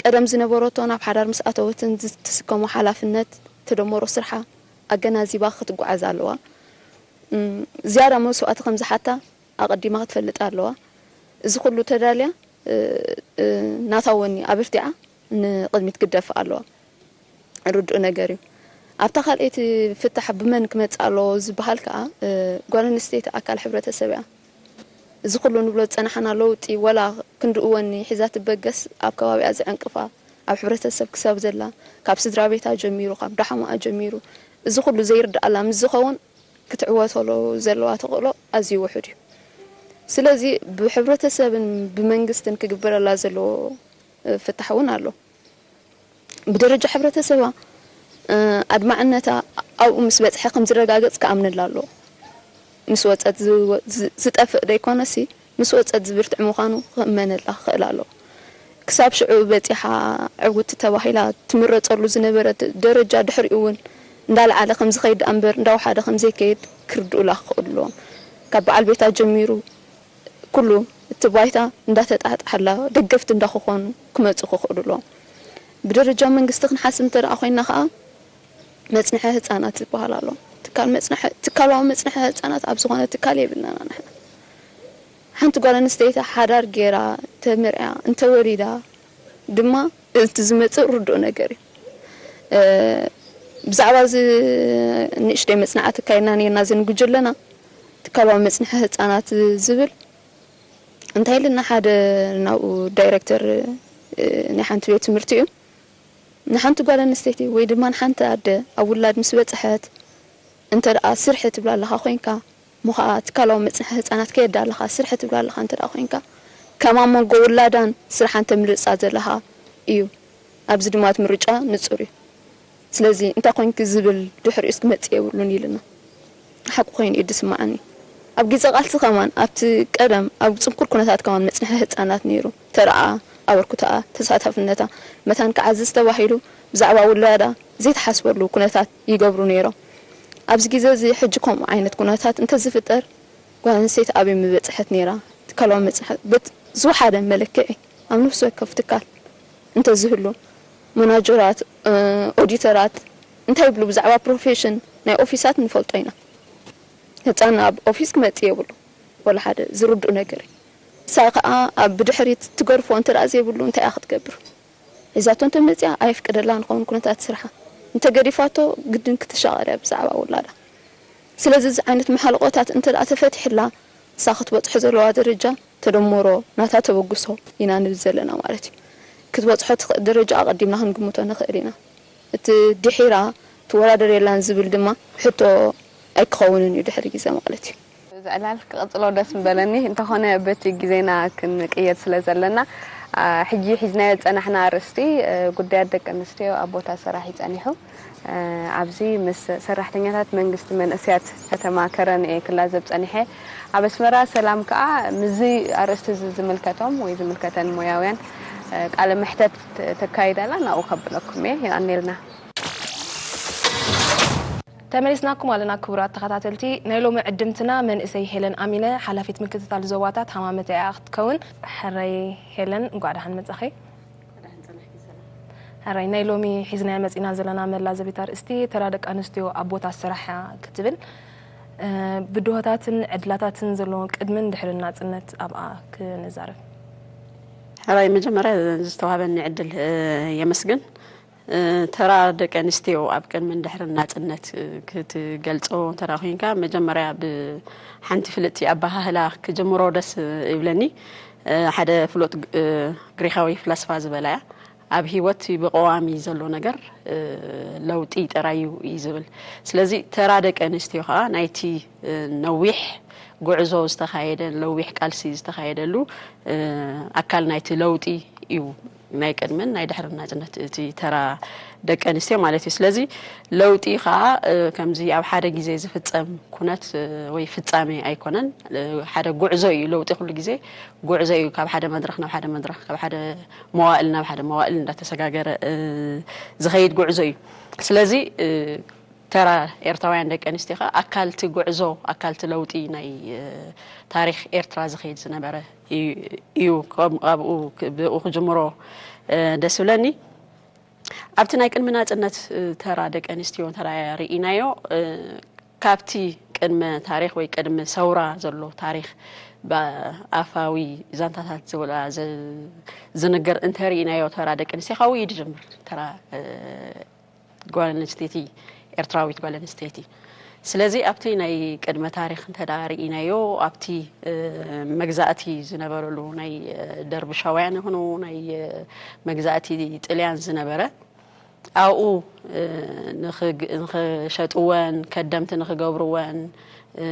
ቀደም ዝነበረቶ ናብ ሓዳር ምስ ኣተወትን ዝትስከሞ ሓላፍነት፣ ተደመሮ ስርሓ ኣገናዚባ ክትጓዓዝ ኣለዋ። እም፣ ዝያዳ መስዋእቲ ከም ዝሓታ ኣቐዲማ ክትፈልጥ ኣለዋ። እዚ ኩሉ ተዳልያ፣ እ፣ እ፣ ናታ ወኒ ኣበርቲዓ ንቕድሚት ክትደፍእ ኣለዋ። ርዱእ ነገር እዩ። ኣብታ ካልኣይቲ ፍታሕ ብመን ክመጽእ ኣለዎ ዝበሃል ከኣ፣ እ፣ ጓል ኣንስተይቲ ኣካል ሕብረተሰብ እያ። እዚ ኩሉ ንብሎ ዝጸናሕና ለውጢ፣ ወላ ክንድኡ ወኒ ሒዛ ትበገስ፣ ኣብ ከባቢኣ ዝዕንቅፋ፣ ኣብ ሕብረተሰብ ክሳብ ዘላ፣ ካብ ስድራ ቤታ ጀሚሩ፣ ካብ ደሓማኣ ጀሚሩ፣ እዚ ኩሉ ዘይርድኣላ ምስ ዝኸውን፣ ክትዕወተሉ ዘለዋ ተኽእሎ ኣዝዩ ውሑድ እዩ። ስለዚ ብሕብረተሰብን ብመንግስትን ክግበረላ ዘለዎ፣ እ፣ ፍታሕ እውን ኣሎ። ብደረጃ ሕብረተሰባ፣ እ፣ ኣድማዕነታ ኣብኡ ምስ በጽሐ ከም ዝረጋገጽ ክኣምነላ ኣለዎ። ምስ ወጸት ዝወ-፣ ዝ-፣ ዝጠፍእ ደይኮነሲ፣ ምስ ወጸት ዝብርትዕ ምዃኑ ክእመነላ ክኽእል ኣለዎ። ክሳብ ሽዑ በጺሓ ዕውትቲ ተባሂላ ትምረጸሉ ዝነበረት ደረጃ ድሕሪኡ እውን እንዳልዓለ ከም ዝኸይድ ደኣ እምበር እንዳውሓደ ከም ዘይከይድ ክርድኡላ ክኽእሉ ኣለዎም። ካብ በዓል ቤታ ጀሚሩ ኩሉ እቲ ባይታ እንዳተጣሕጣሓላ ደገፍቲ እንዳኾኾኑ ክመጹ ክኽእሉ ኣለዎም። ብደረጃ መንግስቲ ክንሓስብ እንተ ደኣ ኮይንና ከኣ መጽንሒ ህጻናት ዝበሃል ኣሎ። ትካል መጽንሒ፣ ትካላዊ መጽንሒ ህጻናት ኣብ ዝኾነ ትካል የብልናን ንሕና። ሓንቲ ጓል ኣንስተይቲ ሓዳር ገይራ ተመርዕያ እንተወሊዳ ድማ እቲ ዝመጽእ ርዱእ ነገር እዩ። ብዛዕባ እዚ ንእሽተይ መጽናዕቲ ኣካይድና ነርና፣ እዚ ንጉጅለና ትካላዊ መጽንሒ ህጻናት ዝብል እንታይ ኢልና፣ ሓደ ናብኡ ዳይረክተር ናይ ሓንቲ ቤት ትምህርቲ እዩ፣ ንሓንቲ ጓል ኣንስተይቲ ወይ ድማ ንሓንቲ ኣደ ኣብ ውላድ ምስ በጽሐት እንተ ደኣ ስርሒ ትብላ ኣለኻ ኮይንካ፣ እሞ ኸኣ ትካላዊ መጽንሒ ህጻናት ከየዳ ኣለኻ፣ ስርሒ ትብላ ኣለኻ እንተ ደኣ ኮይንካ፣ ከም ኣብ መንጎ ውላዳን ስራሓን ተምርጻ ዘለኻ እዩ። ኣብዚ ድማ እቲ ምርጫ ንጹር እዩ። ስለዚ እንታይ ኮይንኪ ዝብል ድሕሪኡስ ክመጽእ የብሉን ኢልና። ሓቂ ኮይኑ እዩ ዝስምዓኒ። ኣብ ግዜ ቃልሲ ከማን ኣብቲ ቀደም ኣብ ጽንኩር ኩነታት ከማን መጽንሒ ህጻናት ነይሩ። ተራኣ፣ ኣበርክቶኣ፣ ተሳታፍነታ መታን ክዓዝዝ ተባሂሉ ብዛዕባ ውላዳ ዘይተሓስበሉ ኩነታት ይገብሩ ነይሮም። ኣብዚ ግዜ እዚ ሕጂ ከምኡ ዓይነት ኩነታት እንተዝፍጠር ጓል ኣንስተይቲ ኣበይ ምበጽሐት ነይራ? ትካላዊ መጽናዕቲ በቲ ዝወሓደ መለክዒ ኣብ ነፍሲ ወከፍ ትካል እንተዝህሉ፣ መናጀራት፣ ኦዲተራት እንታይ ይብሉ ብዛዕባ ፕሮፌሽን ናይ ኦፊሳት ንፈልጦ ኢና። ህፃን ኣብ ኦፊስ ክመፅእ የብሉ ወላ ሓደ ዝርድኡ ነገር እዩ። ንሳ ከዓ ኣብ ብድሕሪት ትገርፎ እንተ ደኣ ዘይብሉ እንታይ እያ ክትገብር? ሒዛቶ እንተ መፅያ ኣየፍቅደላ ንኸውን ኩነታት ስርሓ እንተ ገዲፋቶ ግድን ክትሻቐል እያ ብዛዕባ ውላዳ። ስለዚ እዚ ዓይነት መሓለቆታት እንተ ደኣ ተፈቲሕላ ንሳ ክትበፅሖ ዘለዋ ደረጃ ተደምሮ ናታ ተበግሶ ኢና ንብል ዘለና ማለት እዩ። ክትበፅሖ ትኽእል ደረጃ ኣቐዲምና ክንግምቶ ንኽእል ኢና። እቲ ድሒራ ትወዳደር የላን ዝብል ድማ ሕቶ ኣይክኸውንን እዩ ድሕሪ ግዜ ማለት እዩ። እዚ ዕላል ክቕጽሎ ደስ ምበለኒ፣ እንተኾነ በቲ ግዜና ክንቅየድ ስለ ዘለና፣ አ፣ ሕጂ ሒዝናዮ ዝጸናሕና ኣርእስቲ፣ እ፣ ጉዳያት ደቂ ኣንስትዮ ኣብ ቦታ ሰራሕ እዩ ጸኒሑ። እ፣ ኣብዚ ምስ ሰራሕተኛታት መንግስቲ መንእሰያት ከተማ ከረን እየ ክላዘብ ጸኒሐ። ኣብ ኣስመራ ሰላም ከኣ ምስዚ ኣርእስቲ እዚ ዝምልከቶም ወይ ዝምልከተን ሞያውያን፣ እ፣ ቃለ መሕተት ተ-፣ ተካይድ ኣላ፣ ናብኡ ከብለኩም እየ። የቐንየልና። ተመሊስናኩም ኣለና ክቡራት ተኸታተልቲ። ናይ ሎሚ ዕድምትና መንእሰይ ሄለን ኣሚነ፣ ሓላፊት ምክትታል ዞባታት ሃማመተ እያ ክትከውን። ሕራይ ሄለን፣ እንቋዕ ደሓን መጻኺ። ሕራይ፣ ናይ ሎሚ ሒዝናያ መጺና ዘለና መላዘቢት ኣርእስቲ ተራ ደቂ ኣንስትዮ ኣብ ቦታ ስራሕ እያ ክትብል። እ፣ ብድሆታትን ዕድላታትን ዘለዎም ቅድምን ድሕርን ናጽነት ኣብኣ ክንዛረብ። ሕራይ፣ መጀመርያ ዝተዋህበኒ ዕድል፣ እ፣ የመስግን። እ፣ ተራ ደቂ ኣንስትዮ ኣብ ቅድምን ድሕርን ናጽነት፣ እ፣ ክትገልጾ እንተ ደኣ ኮይንካ፣ መጀመርያ ብሓንቲ ፍልጥቲ ኣበሃህላ ክጅምሮ ደስ ይብለኒ። እ፣ ሓደ ፍሉጥ፣ እ፣ ግሪኻዊ ፍላስፋ ዝበላ እያ፣ "ኣብ ህይወት ብቐዋሚ ዘሎ ነገር፣ እ፣ ለውጢ ጥራይ እዩ" እዩ ዝብል። ስለዚ ተራ ደቂ ኣንስትዮ ከኣ ናይቲ፣ እ፣ ነዊሕ ጉዕዞ ዝተኻየደ፣ ነዊሕ ቃልሲ ዝተኻየደሉ፣ እ፣ ኣካል ናይቲ ለውጢ እዩ። ናይ ቅድምን ናይ ድሕርን ናጽነት እቲ ተራ ደቂ ኣንስትዮ ማለት እዩ። ስለዚ ለውጢ ከኣ፣ እ፣ ከምዚ ኣብ ሓደ ግዜ ዝፍጸም ኩነት፣ እ፣ ወይ ፍጻሜ ኣይኮነን። እ፣ ሓደ ጉዕዞ እዩ። ለውጢ ኩሉ ግዜ ጉዕዞ እዩ። ካብ ሓደ መድረኽ ናብ ሓደ መድረኽ፣ ካብ ሓደ መዋእል ናብ ሓደ መዋእል እንዳተሰጋገረ፣ እ፣ ዝኸይድ ጉዕዞ እዩ። ስለዚ፣ እ፣ ተራ ኤርትራውያን ደቂ ኣንስትዮ ከኣ ኣካልቲ ጉዕዞ፣ ኣካልቲ ለውጢ ናይ፣ እ፣ ታሪኽ ኤርትራ ዝኸይድ ዝነበረ እዩ፣ እዩ። ከም ኣብኡ ክ-፣ ብኡ ክጅምሮ፣ እ፣ ደስ ይብለኒ። ኣብቲ ናይ ቅድሚ ናጽነት፣ እ፣ ተራ ደቂ ኣንስትዮ እንተ ርኢናዮ፣ እ፣ ካብቲ ቅድመ ታሪኽ ወይ ቅድሚ ሰውራ ዘሎ ታሪኽ ብኣፋዊ ዛንታታት ዝብላ ዝ-፣ ዝንገር እንተ ርኢናዮ ተራ ደቂ ኣንስትዮ ካብኡ እዩ ዝጅምር። ተራ፣ እ፣ ጓል ኣንስተይቲ፣ ኤርትራዊት ጓል ኣንስተይቲ። ስለዚ ኣብቲ ናይ ቅድመ ታሪኽ እንተ ደኣ ርኢናዮ፣ ኣብቲ፣ እ፣ መግዛእቲ ዝነበረሉ ናይ፣ እ፣ ደርብሻውያን ይኹኑ ናይ፣ እ፣ መግዛእቲ ጥልያን ዝነበረ፣ ኣብኡ፣ እ፣ ንኽግ-፣ ንኽሸጥወን፣ ከደምቲ ንኽገብርወን፣ እ፣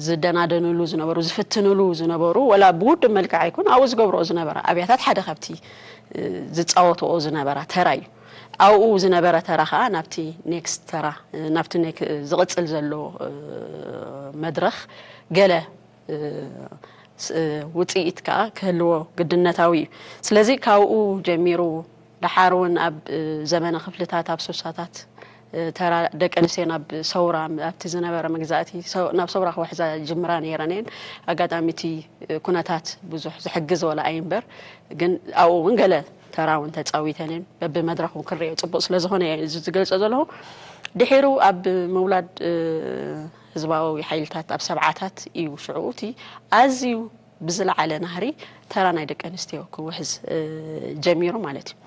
ዝደናደንሉ ዝነበሩ፣ ዝፍትንሉ ዝነበሩ፣ ወላ ብውድብ መልክዕ ኣይኮን፣ ኣብኡ ዝገብርኦ ዝነበራ ኣብያታት ሓደ ካብቲ፣ እ፣ ዝጻወትኦ ዝነበራ ተራ እዩ። ኣብኡ ዝነበረ ተራ ኸኣ ናብቲ ኔክስት ተራ፣ እ፣ ናብቲ ኔክ-፣ ዝቕጽል ዘሎ፣ እ፣ መድረኽ ገለ፣ እ፣ ስ-፣ እ፣ ውጽኢት ከኣ ክህልዎ ግድነታዊ እዩ። ስለዚ ካብኡ ጀሚሩ ደሓር እውን ኣብ፣ እ፣ ዘመነ ክፍልታት ኣብ ሱሳታት፣ እ፣ ተራ ደቂ ኣንስትዮ ናብ ሰውራ፣ ኣብቲ ዝነበረ መግዛእቲ ሰው-፣ ናብ ሰውራ ክውሕዛ ይጅምራ ነይረን እየን። ኣጋጣሚ እቲ፣ እ፣ ኩነታት ብዙሕ ዝሕግዝ ወላ ኣይንበር፣ ግን ኣብኡ እውን ገለ ተራ እውን ተፃዊተን እየን። በብመድረኹ ክንሪኦ ፅቡቕ ስለ ዝኾነ እየ እዚ ዝገልፆ ዘለኹ። ድሒሩ ኣብ ምውላድ ህዝባዊ ሓይልታት ኣብ ሰብዓታት እዩ። ሽዑ እቲ ኣዝዩ ብዝለዓለ ናህሪ ተራ ናይ ደቂ ኣንስትዮ ክውሕዝ ጀሚሩ ማለት እዩ።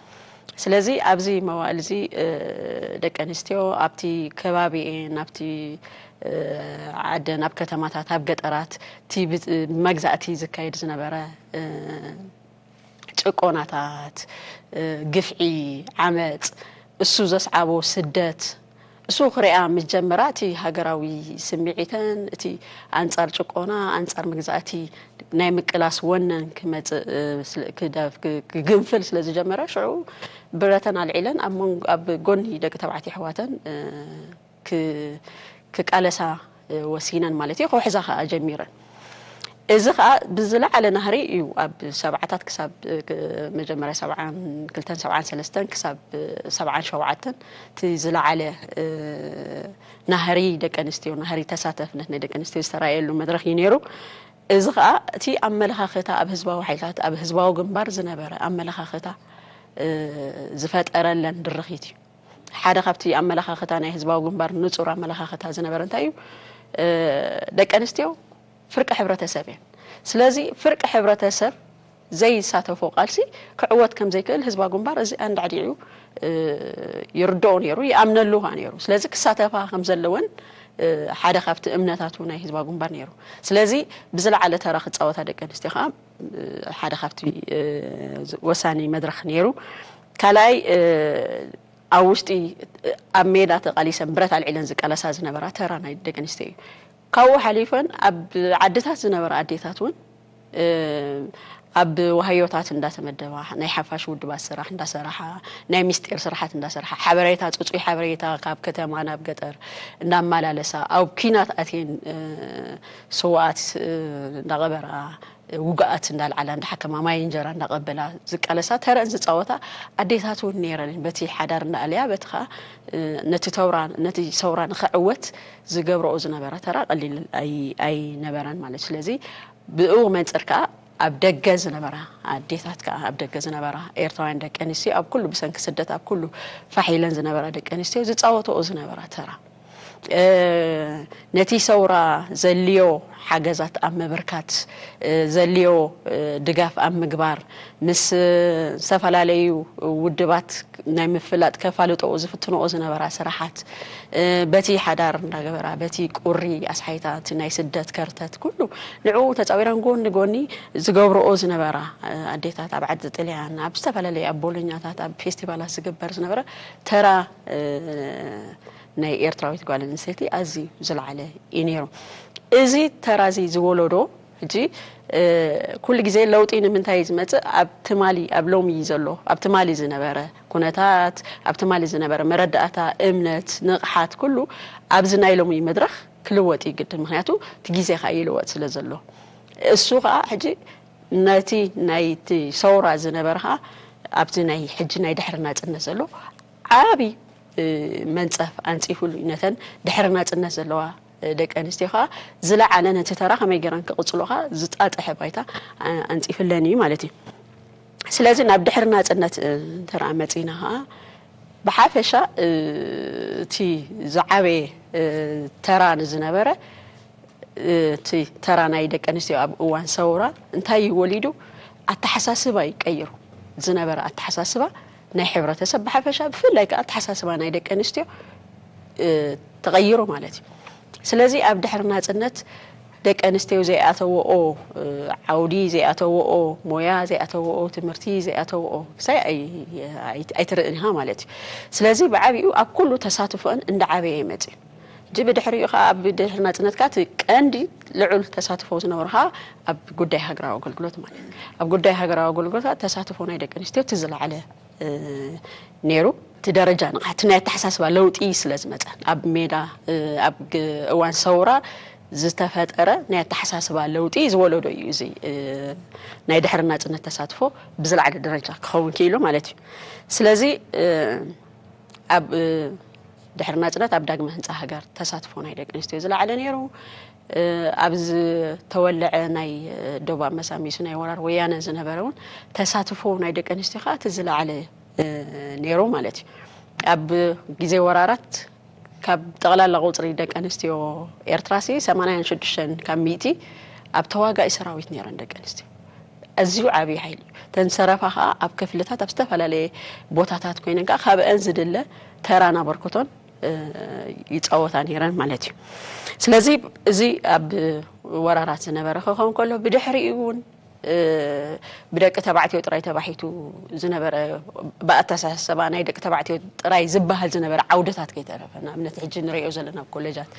ስለዚ ኣብዚ መዋእል እዚ ደቂ ኣንስትዮ ኣብቲ ከባቢኤን ኣብቲ ዓደን ኣብ ከተማታት ኣብ ገጠራት እቲ ብመግዛእቲ ዝካየድ ዝነበረ ጭቆናታት፣ ግፍዒ፣ ዓመፅ፣ እሱ ዘስዓቦ ስደት እሱ ክሪኣ ምስ ጀመራ እቲ ሃገራዊ ስምዒተን እቲ ኣንፃር ጭቆና ኣንፃር መግዛእቲ ናይ ምቅላስ ወነን ክመፅእ ክግንፍል ስለ ዝጀመረ ሽዑ ብረተን ኣልዒለን ኣብ ጎኒ ደቂ ተባዕትዮ ኣሕዋተን ክቃለሳ ወሲነን ማለት እዩ። ክውሕዛ ከዓ ጀሚረን። እዚ ከዓ ብዝለዓለ ናህሪ እዩ ኣብ ሰብዓታት ክሳብ መጀመርያ ሰብዓን ክልተን ሰብዓን ሰለስተን ክሳብ ሰብዓን ሸውዓተን እቲ ዝለዓለ ናህሪ ደቂ ኣንስትዮ ናህሪ ተሳተፍነት ናይ ደቂ ኣንስትዮ ዝተራእየሉ መድረክ እዩ ነይሩ። እዚ ከዓ እቲ ኣመለኻኽታ ኣብ ህዝባዊ ሓይልታት ኣብ ህዝባዊ ግንባር ዝነበረ ኣመለኻኽታ ዝፈጠረለን ድርኺት እዩ። ሓደ ካብቲ ኣመለኻኽታ ናይ ህዝባዊ ግንባር ንፁር ኣመለኻኽታ ዝነበረ እንታይ እዩ? ደቂ ኣንስትዮ ፍርቂ ሕብረተሰብ እየን። ስለዚ ፍርቂ ሕብረተሰብ ዘይሳተፎ ቃልሲ ክዕወት ከም ዘይክእል ህዝባዊ ግንባር እዚ ኣንዳዕዲዑ ይርድኦ ነይሩ፣ ይኣምነሉ ከዓ ነይሩ። ስለዚ ክሳተፋ ከም ዘለወን ሓደ ካብቲ እምነታቱ ናይ ህዝባዊ ግንባር ነይሩ። ስለዚ ብዝለዓለ ተራ ክፃወታ ደቂ ኣንስትዮ ከዓ ሓደ ካብቲ ወሳኒ መድረክ ነይሩ። ካልኣይ ኣብ ውሽጢ ኣብ ሜዳ ተቓሊሰን ብረት ኣልዒለን ዝቃለሳ ዝነበራ ተራ ናይ ደቂ ኣንስትዮ እዩ። ካብኡ ሓሊፈን ኣብ ዓድታት ዝነበራ ኣዴታት እውን ኣብ ዋህዮታት እንዳተመደባ ናይ ሓፋሽ ውድባት ስራሕ እንዳሰራሓ ናይ ምስጢር ስራሓት እንዳሰርሓ ሓበሬታ ፅፁይ ሓበሬታ ካብ ከተማ ናብ ገጠር እንዳመላለሳ ኣብ ኪናት ኣትየን ስዋኣት እንዳቐበራ ውግኣት እንዳልዓላ እንዳሓከማ ማይ እንጀራ እንዳቐበላ ዝቃለሳ ተረን ዝፃወታ ኣዴታት እውን ነይረን በቲ ሓዳር እንዳኣለያ በቲ ከዓ ነቲ ተውራ ነቲ ሰውራ ንክዕወት ዝገብረኦ ዝነበራ ተራ ቀሊል ኣይነበረን ማለት ስለዚ ብኡ መንፅር ከዓ ኣብ ደገ ዝነበራ ኣዴታት ከዓ ኣብ ደገ ዝነበራ ኤርትራውያን ደቂ ኣንስትዮ ኣብ ኩሉ ብሰንኪ ስደት ኣብ ኩሉ ፋሕ ኢለን ዝነበራ ደቂ ኣንስትዮ ዝፃወተኦ ዝነበራ ተራ ነቲ ሰውራ ዘልዮ ሓገዛት ኣብ ምብርካት ዘልዮ ድጋፍ ኣብ ምግባር ምስ ዝተፈላለዩ ውድባት ናይ ምፍላጥ ከፋልጠኦ ዝፍትንኦ ዝነበራ ስራሓት በቲ ሓዳር እንዳገበራ በቲ ቁሪ ኣስሓይታ እቲ ናይ ስደት ከርተት ኩሉ ንዕኡ ተፃዊረን ጎኒ ጎኒ ዝገብርኦ ዝነበራ ኣዴታት ኣብ ዓዲ ጥልያን ኣብ ዝተፈላለዩ ኣብ ቦሎኛታት ኣብ ፌስቲቫላት ዝግበር ዝነበረ ተራ ናይ ኤርትራዊት ጓል ኣንስተይቲ ኣዝዩ ዝለዓለ እዩ ነይሩ። እዚ ተራ እዚ ዝወለዶ ሕጂ ኩሉ ግዜ ለውጢ ንምንታይ ዝመፅእ ኣብ ትማሊ ኣብ ሎሚ ዘሎ ኣብ ትማሊ ዝነበረ ኩነታት ኣብ ትማሊ ዝነበረ መረዳእታ እምነት ንቕሓት ኩሉ ኣብዚ ናይ ሎሚ መድረክ ክልወጥ ይግድን ምክንያቱ እቲ ግዜ ከዓ ይልወጥ ስለ ዘሎ እሱ ከዓ ሕጂ ነቲ ናይቲ ሰውራ ዝነበረ ከዓ ኣብዚ ናይ ሕጂ ናይ ድሕሪ ናፅነት ዘሎ ዓብይ መንፀፍ ኣንፂፉሉ እዩ ነተን ድሕሪ ናፅነት ዘለዋ ደቂ ኣንስትዮ ከዓ ዝለዓለ ነቲ ተራ ከመይ ገይረን ክቕፅሎ ከዓ ዝጣጥሐ ባይታ ኣንፂፍለን እዩ ማለት እዩ ስለዚ ናብ ድሕሪ ናፅነት እንተረኣ መፂና ከዓ ብሓፈሻ እቲ ዝዓበየ ተራ ንዝነበረ እቲ ተራ ናይ ደቂ ኣንስትዮ ኣብ እዋን ሰውራ እንታይ እዩ ወሊዱ ኣተሓሳስባ እዩ ቀይሩ ዝነበረ ኣተሓሳስባ ናይ ሕብረተሰብ ብሓፈሻ ብፍላይ ከዓ ኣተሓሳስባ ናይ ደቂ ኣንስትዮ ተቐይሩ ማለት እዩ ስለዚ ኣብ ድሕሪ ናፅነት ደቂ ኣንስትዮ ዘይኣተወኦ ዓውዲ ዘይኣተወኦ ሞያ ዘይኣተወኦ ትምህርቲ ዘይኣተወኦ ክሳይ ኣይትርእን ኢኻ ማለት እዩ ስለዚ ብዓብኡ ኣብ ኩሉ ተሳትፎን እንዳዓበየ ይመፅእ ሕጂ ብድሕሪኡ ከዓ ኣብ ድሕሪ ናፅነትካ እቲ ቀንዲ ልዑል ተሳትፎ ዝነበርካ ኣብ ጉዳይ ሃገራዊ ኣገልግሎት ማለት ኣብ ጉዳይ ሃገራዊ ኣገልግሎት ተሳትፎ ናይ ደቂ ኣንስትዮ እቲ ዝለዓለ ነይሩ እቲ ደረጃ ንቕሓት ናይ ኣተሓሳስባ ለውጢ ስለ ዝመፀ ኣብ ሜዳ ኣብ እዋን ሰውራ ዝተፈጠረ ናይ ኣተሓሳስባ ለውጢ ዝወለዶ እዩ እዚ ናይ ድሕሪ ናፅነት ተሳትፎ ብዝለዓለ ደረጃ ክኸውን ክኢሉ ማለት እዩ ስለዚ ኣብ ድሕሪ ናፅነት ኣብ ዳግመ ህንፃ ሃገር ተሳትፎ ናይ ደቂ ኣንስትዮ ዝለዓለ ነይሩ ኣብ ዝተወለዐ ናይ ደቡብ ኣመሳሚሱ ናይ ወራር ወያነ ዝነበረ እውን ተሳትፎ ናይ ደቂ ኣንስትዮ ከዓ እቲ ዝለዓለ ነይሩ ማለት እዩ። ኣብ ግዜ ወራራት ካብ ጠቕላላ ቁፅሪ ደቂ ኣንስትዮ ኤርትራ ሲ ሰማንያን ሽዱሽተን ካብ ሚእቲ ኣብ ተዋጋኢ ሰራዊት ነይረን ደቂ ኣንስትዮ። ኣዝዩ ዓብዪ ሓይሊ እዩ። እተን ሰረፋ ከዓ ኣብ ክፍልታት ኣብ ዝተፈላለየ ቦታታት ኮይነን ከዓ ካብአን ዝድለ ተራን ኣበርክቶን ይፃወታ ነይረን ማለት እዩ። ስለዚ እዚ ኣብ ወራራት ዝነበረ ክኸውን ከሎ ብድሕሪኡ እውን ብደቂ ተባዕትዮ ጥራይ ተባሒቱ ዝነበረ ብኣተሓሳስባ ናይ ደቂ ተባዕትዮ ጥራይ ዝበሃል ዝነበረ ዓውድታት ከይተረፈ ንኣብነት ሕጂ ንሪኦ ዘለና ኣብ ኮሌጃት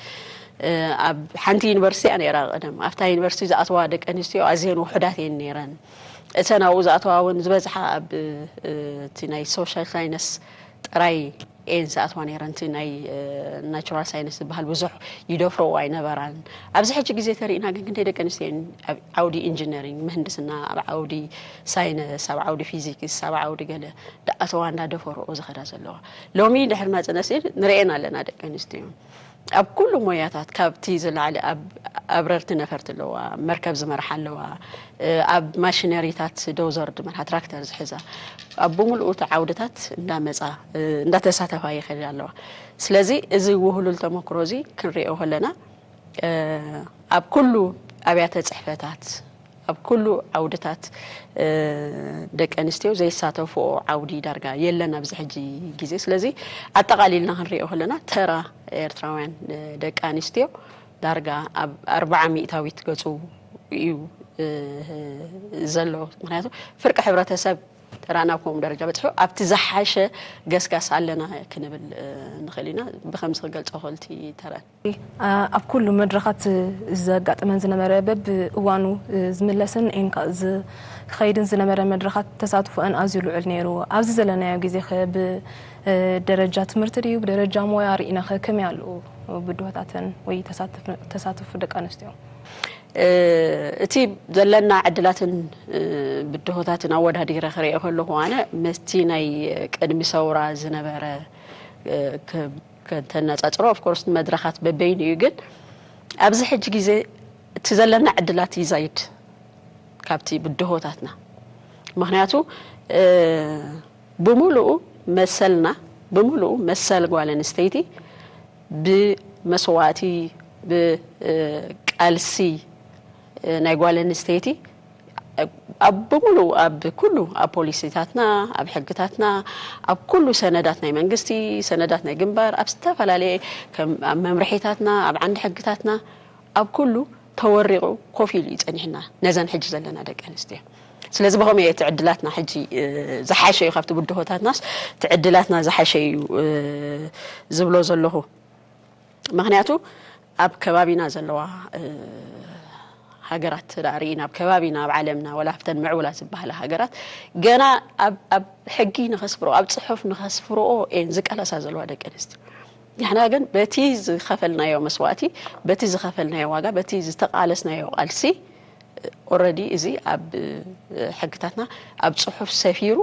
ኣብ ሓንቲ ዩኒቨርሲቲ እያ ነይራ ቀደም ኣብታ ዩኒቨርሲቲ ዝኣተዋ ደቂ ኣንስትዮ ኣዝየን ውሑዳት እየን ነይረን። እተን ኣብኡ ዝኣተዋ እውን ዝበዝሓ ኣብ እቲ ናይ ሶሻል ሳይነስ ጥራይ እየን ዝኣትዋ ነይረን። እቲ ናይ ናቹራል ሳይንስ ዝበሃል ብዙሕ ይደፍረኦ ኣይነበራን። ኣብዚ ሕጂ ግዜ ተሪእና ግን ክንደይ ደቂ ኣንስትዮ እየን ኣብ ዓውዲ ኢንጂነሪንግ፣ ምህንድስና፣ ኣብ ዓውዲ ሳይንስ፣ ኣብ ዓውዲ ፊዚክስ፣ ኣብ ዓውዲ ገለ እንዳኣተዋ እንዳደፈረኦ ዝኸዳ ዘለዋ። ሎሚ ድሕሪ ናጽነት ንርእየን ኣለና ደቂ ኣንስትዮ። ኣብ ኩሉ ሞያታት ካብቲ ዝለዓለ ኣብ ኣብረርቲ ነፈርቲ ኣለዋ፣ መርከብ ዝመርሓ ኣለዋ፣ ኣብ ማሽነሪታት ዶዘር ዝመርሓ ትራክተር ዝሕዛ ኣብ ብምልኡ እቲ ዓውድታት እንዳመፃ እንዳተሳተፋ ይኸዳ ኣለዋ። ስለዚ እዚ ውህሉል ተመክሮ እዚ ክንሪኦ ከለና ኣብ ኩሉ ኣብያተ ፅሕፈታት ኣብ ኩሉ ዓውድታት ደቂ ኣንስትዮ ዘይሳተፍኦ ዓውዲ ዳርጋ የለን ኣብዚ ሕጂ ግዜ። ስለዚ ኣጠቓሊልና ክንሪኦ ከለና ተራ ኤርትራውያን ደቂ ኣንስትዮ ዳርጋ ኣብ ኣርብዓ ሚእታዊት ገጹ እዩ ዘሎ። ምክንያቱ ፍርቂ ሕብረተሰብ ተራ ናብ ከምኡ ደረጃ በፂሑ ኣብቲ ዝሓሸ ገስጋስ ኣለና ክንብል ንኽእል ኢና። ብከምዚ ክገልፆ ክእል እቲ ተራ። ኣብ ኩሉ መድረኻት ዘጋጥመን ዝነበረ በብእዋኑ ዝምለስን ኤንካ ዝኸይድን ዝነበረ መድረኻት ተሳትፎአን ኣዝዩ ልዑል ነይሩ። ኣብዚ ዘለናዮ ግዜ ኸ ብደረጃ ትምህርቲ ድዩ ብደረጃ ሞያ ርኢና ኸ ከመይ ኣለዉ ብድሆታተን ወይ ተሳትፍ- ተሳትፎ ደቂ ኣንስትዮ? እቲ ዘለና ዕድላትን ብድሆታትን ኣወዳዲረ ክሪኦ ከለኹ ኣነ ምስቲ ናይ ቅድሚ ሰውራ ዝነበረ ከተነፃፅሮ ኦፍኮርስ መድረኻት በበይኑ እዩ ግን ኣብዚ ሕጂ ግዜ እቲ ዘለና ዕድላት ይዛይድ ካብቲ ብድሆታትና ምክንያቱ ብምሉኡ መሰልና ብምሉኡ መሰል ጓል ኣንስተይቲ ብመስዋእቲ ብቃልሲ ናይ ጓል ኣንስተይቲ ኣብ ብምሉኡ ኣብ ኩሉ ኣብ ፖሊሲታትና ኣብ ሕግታትና ኣብ ኩሉ ሰነዳት ናይ መንግስቲ ሰነዳት ናይ ግንባር ኣብ ዝተፈላለየ ከም ኣብ መምርሒታትና ኣብ ዓንዲ ሕግታትና ኣብ ኩሉ ተወሪቑ ኮፍ ኢሉ እዩ ጸኒሕና ነዘን ሕጂ ዘለና ደቂ ኣንስትዮ። ስለዚ ብኸመይ እቲ ዕድላትና ሕጂ ዝሓሸ እዩ ካብቲ ብድሆታትናስ እቲ ዕድላትና ዝሓሸ እዩ ዝብሎ ዘለኹ። ምክንያቱ ኣብ ከባቢና ዘለዋ ሃገራት ርኢና ኣብ ከባቢና ኣብ ዓለምና ወላ ኣብተን ምዕቡላት ዝበሃላ ሃገራት ገና ኣብ ሕጊ ንኸስፍርኦ ኣብ ፅሑፍ ንኸስፍርኦ እየን ዝቃለሳ ዘለዋ ደቂ ኣንስትዮ። ንሕና ግን በቲ ዝኸፈልናዮ መስዋእቲ በቲ ዝኸፈልናዮ ዋጋ በቲ ዝተቃለስናዮ ቃልሲ ኦረዲ እዚ ኣብ ሕግታትና ኣብ ፅሑፍ ሰፊሩ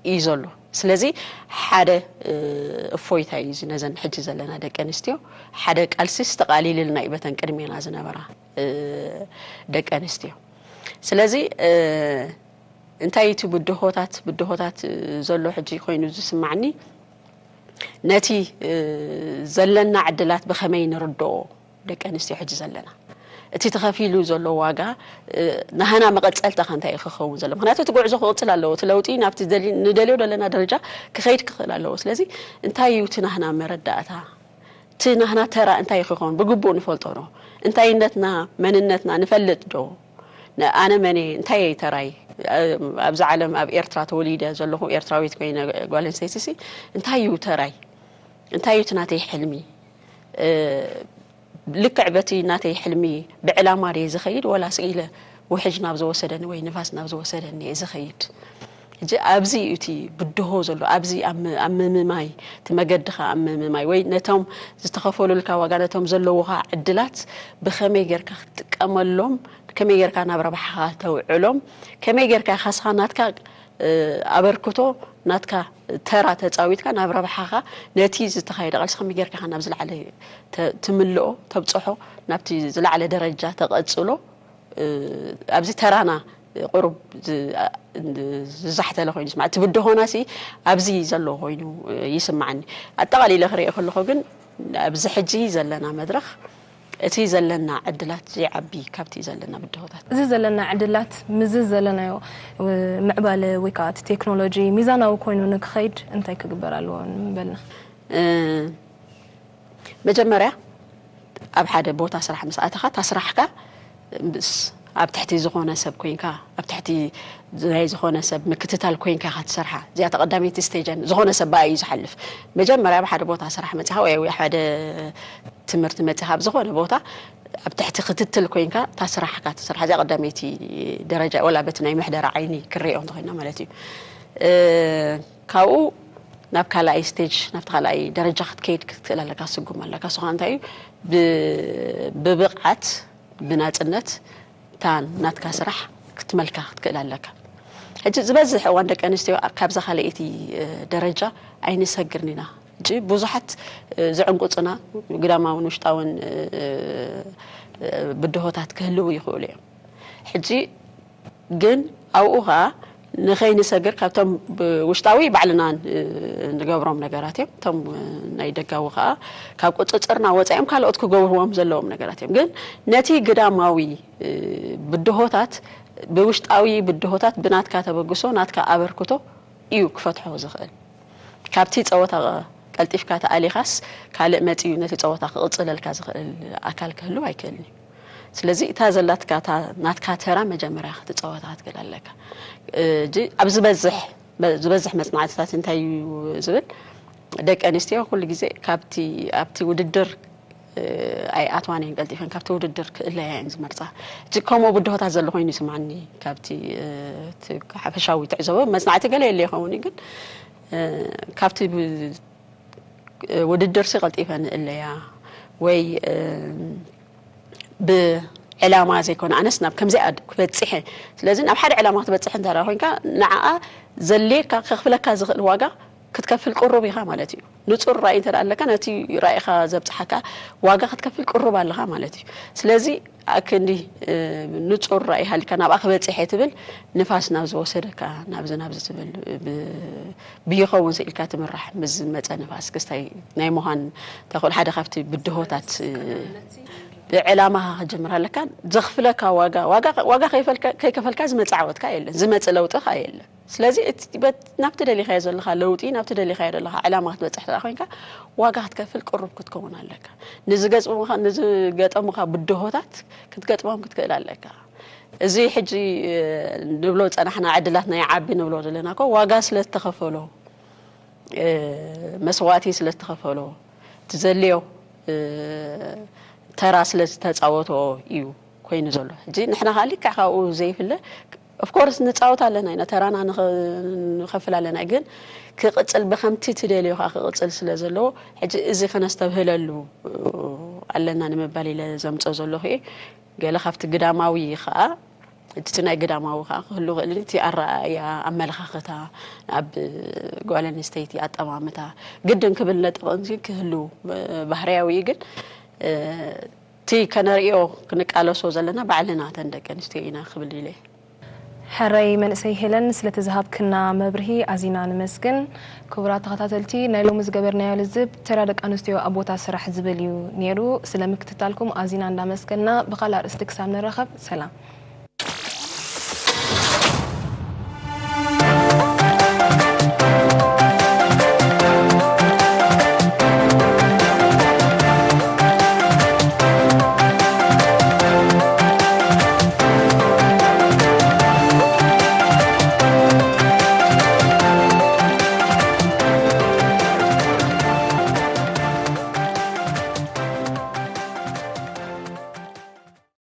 እዩ ዘሎ። ስለዚ ሓደ እፎይታ እዩ እዚ ነዘን ሕጂ ዘለና ደቂ ኣንስትዮ ሓደ ቃልሲስ ተቃሊልልና እዩ በተን ቅድሜና ዝነበራ ደቂ ኣንስትዮ። ስለዚ እንታይ እቲ ብድሆታት ብድሆታት ዘሎ ሕጂ ኮይኑ ዝስማዕኒ ነቲ ዘለና ዕድላት ብኸመይ ንርድኦ ደቂ ኣንስትዮ ሕጂ ዘለና እቲ ተኸፊሉ ዘሎ ዋጋ ናህና መቐፀልታ ከ እንታይ ክኸውን ዘሎ ምክንያቱ እቲ ጉዕዞ ክቕፅል ኣለዎ እቲ ለውጢ ናብቲ ንደልዮ ዘለና ደረጃ ክኸይድ ክኽእል ኣለዎ ስለዚ እንታይ እዩ እቲ ናህና መረዳእታ እቲ ናህና ተራ እንታይ ክኸውን ብግቡእ ንፈልጦ ዶ እንታይነትና መንነትና ንፈልጥ ዶ ኣነ መን እንታይ ተራይ ኣብዚ ዓለም ኣብ ኤርትራ ተወሊደ ዘለኹ ኤርትራዊት ኮይነ ጓል ኣንስተይቲ ሲ እንታይ እዩ ተራይ እንታይ እዩ ናተይ ሕልሚ ልክዕ በቲ ናተይ ሕልሚ ብዕላማ ድየ ዝኸይድ ወላ ስኢለ ውሕጅ ናብ ዝወሰደኒ ወይ ንፋስ ናብ ዝወሰደኒ እየ ዝኸይድ ሕጂ ኣብዚ እዩ እቲ ብድሆ ዘሎ ኣብዚ ኣብ ምምማይ እቲ መገድኻ ኣብ ምምማይ ወይ ነቶም ዝተኸፈሉልካ ዋጋ ነቶም ዘለዉኻ ዕድላት ብኸመይ ጌርካ ክትጥቀመሎም ከመይ ጌርካ ናብ ረብሓኻ ተውዕሎም ከመይ ጌርካ ካስኻ ናትካ ኣበርክቶ ናትካ ተራ ተጻዊትካ ናብ ረብሓኻ፣ ነቲ ዝተኻየደ ቃልሲ ከመይ ጌርካ ኢኻ ናብ ዝለዓለ ተ-፣ ትምልኦ፣ ተብጽሖ፣ ናብቲ ዝለዓለ ደረጃ ተቐጽሎ፣ እ፣ ኣብዚ ተራና ቁሩብ ዝ-፣ አ-፣ እንድ-፣ ዝዛሕተለ ኮይኑ ይስማዕ። እቲ ብድሆናሲ ኣብዚ ዘሎ ኮይኑ፣ እ፣ ይስማዓኒ። ኣጠቓሊለ ክሪኦ ከለኹ ግን ኣብዚ ሕጂ ዘለና መድረኽ፣ እቲ ዘለና ዕድላት ዘይዓቢ ካብቲ ዘለና ብድሆታት። እዚ ዘለና ዕድላት ምስዚ ዘለናዮ፣ እ፣ ምዕባለ ወይ ከዓ እቲ ቴክኖሎጂ ሚዛናዊ ኮይኑ ንክኸይድ እንታይ ክግበር ኣለዎ ንበልና? እ፣ መጀመርያ ኣብ ሓደ ቦታ ስራሕ ምስ ኣተኻ፣ እታ ስራሕካ ምስ ኣብ ትሕቲ ዝኾነ ሰብ ኮይንካ፣ ኣብ ትሕቲ ናይ ዝኾነ ሰብ ምክትታል ኮይንካ ኢኻ ትሰርሓ። እዚኣ እታ ቀዳመይቲ ስቴጅ እያ። ዝኾነ ሰብ ብኣ እዩ ዝሓልፍ። መጀመርያ ኣብ ሓደ ቦታ ስራሕ መጺኻ ወይ፣ ወይ ሓደ ትምህርቲ መጺኻ ኣብ ዝኾነ ቦታ ኣብ ትሕቲ ክትትል ኮይንካ እታ ስራሕካ ትሰርሓ። እዚኣ ቀዳመይቲ ደረጃ፣ ወላ በቲ ናይ ምሕደራ ዓይኒ ክርእዮ እንተኾይና ማለት እዩ። እ፣ ካብኡ ናብ ካልኣይ ስቴጅ፣ ናብቲ ካልኣይ ደረጃ ክትከይድ ክትክእል ኣለካ፣ ክትስጉም ኣለካ። እሱ ኸዓ እንታይ እዩ? ብ-፣ ብብቕዓት፣ ብናጽነት እታ ናትካ ስራሕ ክትመልካ ክትክእል ኣለካ። ሕጂ ዝበዝሕ እዋን ደቂ ኣንስትዮ ካብዛ ካልኣይቲ፣ እ፣ ደረጃ ኣይንሰግርን ኢና። ሕጂ ብዙሓት፣ እ፣ ዝዕንቁጽና ግዳማውን ውሽጣውን፣ እ፣ እ፣ ብድሆታት ክህልዉ ይኽእሉ እዮም። ሕጂ ግን ኣብኡ ኸኣ ንኸይንሰግር ካብቶም ብውሽጣዊ ባዕልና፣ እ፣ ንገብሮም ነገራት እዮም። እቶም፣ እ፣ ናይ ደጋዊ ኸኣ ካብ ቁጽጽርና ወጻኢ እዮም፣ ካልኦት ክገብርዎም ዘለዎም ነገራት እዮም። ግን ነቲ ግዳማዊ፣ እ፣ ብድሆታት፣ ብውሽጣዊ ብድሆታት ብናትካ ተበግሶ፣ ናትካ ኣበርክቶ እዩ ክፈትሖ ዝኽእል። ካብቲ ጸወታ ቀልጢፍካ ተኣሊኻስ ካልእ መጺኡ ነቲ ጸወታ ክቕጽለልካ ዝኽእል ኣካል ክህልው ኣይክእልን እዩ። ስለዚ እታ ዘላትካ፣ እታ ናትካ ተራ መጀመርያ ክትጻወታ ክትክእል ኣለካ። እ፣ ሕጂ ኣብ ዝበዝሕ፣ በ-፣ ዝበዝሕ መጽናዕትታት እንታይ እዩ ዝብል? ደቂ ኣንስትዮ ኩሉ ግዜ ካብቲ፣ ኣብቲ ውድድር፣ እ፣ ኣይኣትዋን እየን ቀልጢፈን፣ ካብቲ ውድድር ክእለያ እየን ዝመርጻ። ሕጂ ከምኡ ብድሆታት ዘሎ ኮይኑ ይስምዓኒ፣ ካብቲ፣ እ፣ እቲ ሓፈሻዊ ትዕዘቦ መጽናዕቲ ገለ የለ ይኸውን እዩ፣ ግን፣ እ፣ ካብቲ ብ-፣ ውድድርሲ ቀልጢፈን እለያ ወይ፣ እ፣ ብዕላማ ዘይኮነ፣ ኣነስ ናብ ከምዚኣ ክበጽሕ እየ። ስለዚ ናብ ሓደ ዕላማ ክትበጽሕ እንተ ደኣ ኮይንካ፣ ንዓኣ ዘድልየካ ከኽፍለካ ዝኽእል ዋጋ ክትከፍል ቅሩብ ኢኻ ማለት እዩ። ንጹር ራእይ እንተ ደኣ ኣለካ፣ ነቲ ራእይኻ ዘብጽሓካ ዋጋ ክትከፍል ቅሩብ ኣለኻ ማለት እዩ። ስለዚ ኣክንዲ፣ እ፣ ንጹር ራእይ ሃሊካ ናብኣ ክበጽሕ እየ ትብል፣ ንፋስ ናብ ዝወሰደካ፣ ናብዚ ናብዚ ትብል፣ ብ-፣ ብይኸውን ስኢልካ ትምራሕ፣ ምስ ዝመጸ ንፋስ ክስታይ ናይ ምዃን ተኽእሎ ሓደ ካብቲ ብድሆታት፣ እ፣ ብዕላማኻ ክጀምር ኣለካ። ዘኽፍለካ ዋጋ፣ ዋጋ፣ ዋጋ ከይፈልካ-፣ ከይከፈልካ ዝመጽእ ዓወትካ የለን፣ ዝመጽእ ለውጢ ኸኣ የለን። ስለዚ እቲ በት-፣ ናብቲ ደሊኻዮ ዘለኻ ለውጢ፣ ናብቲ ደሊኻዮ ዘለኻ ዕላማ ክትበጽሕ ተደኣ ኮይንካ፣ ዋጋ ክትከፍል ቅሩብ ክትከውን ኣለካ። ንዝገጥሙኻ፣ ንዝገጠሙኻ ብድሆታት ክትገጥሞም ክትክእል ኣለካ። እዚ ሕጂ፣ እ፣ ንብሎ ዝጸናሕና ዕድላት ናይ ዓቢ ንብሎ ዘለና እኮ ዋጋ ስለ ዝተኸፈሎ፣ እ፣ መስዋእቲ ስለ ዝተኸፈሎ፣ ትዘልዮ፣ እ፣ ተራ ስለ ዝተጻወቶ እዩ ኮይኑ ዘሎ። ሕጂ ንሕና ከኣ ልክዕ ካብኡ ዘይፍለ፣ ኦፍኮርስ ንጻወት ኣለና ኢና፣ ተራና ንኸ-፣ ንኸፍል ኣለና፣ ግን ክቕጽል ብኸምቲ ትደልዮ ከኣ ክቕጽል ስለ ዘለዎ፣ ሕጂ እዚ ከነስተብህለሉ ኣለና ንምባል ኢለ ዘምጽኦ ዘለኹ እየ። ገለ ካብቲ ግዳማዊ ከኣ፣ እቲ ናይ ግዳማዊ ከኣ ክህሉ ይኽእል፣ እቲ ኣረኣእያ፣ ኣመለኻኽታ፣ ኣብ ጓል ኣንስተይቲ ኣጠማምታ ግድን ክብል ነጥቢ ክህሉ ባህርያዊ እዩ። ግን፣ እ፣ እቲ ከነርእዮ ክንቃለሶ ዘለና ባዕልና እተን ደቂ ኣንስትዮ ኢና ክብል ኢለ። ሕራይ መንእሰይ ሄለን፣ ስለቲ ዝሃብክና መብርሂ ኣዚና ንመስግን። ክቡራት ተኸታተልቲ፣ ናይ ሎሚ ዝገበርናዮ ልዝብ ተራ ደቂ ኣንስትዮ ኣብ ቦታ ስራሕ ዝብል እዩ ነይሩ። ስለ ምክትታልኩም ኣዚና እንዳመስገና፣ ብኻልእ ኣርእስቲ ክሳብ ንራኸብ፣ ሰላም።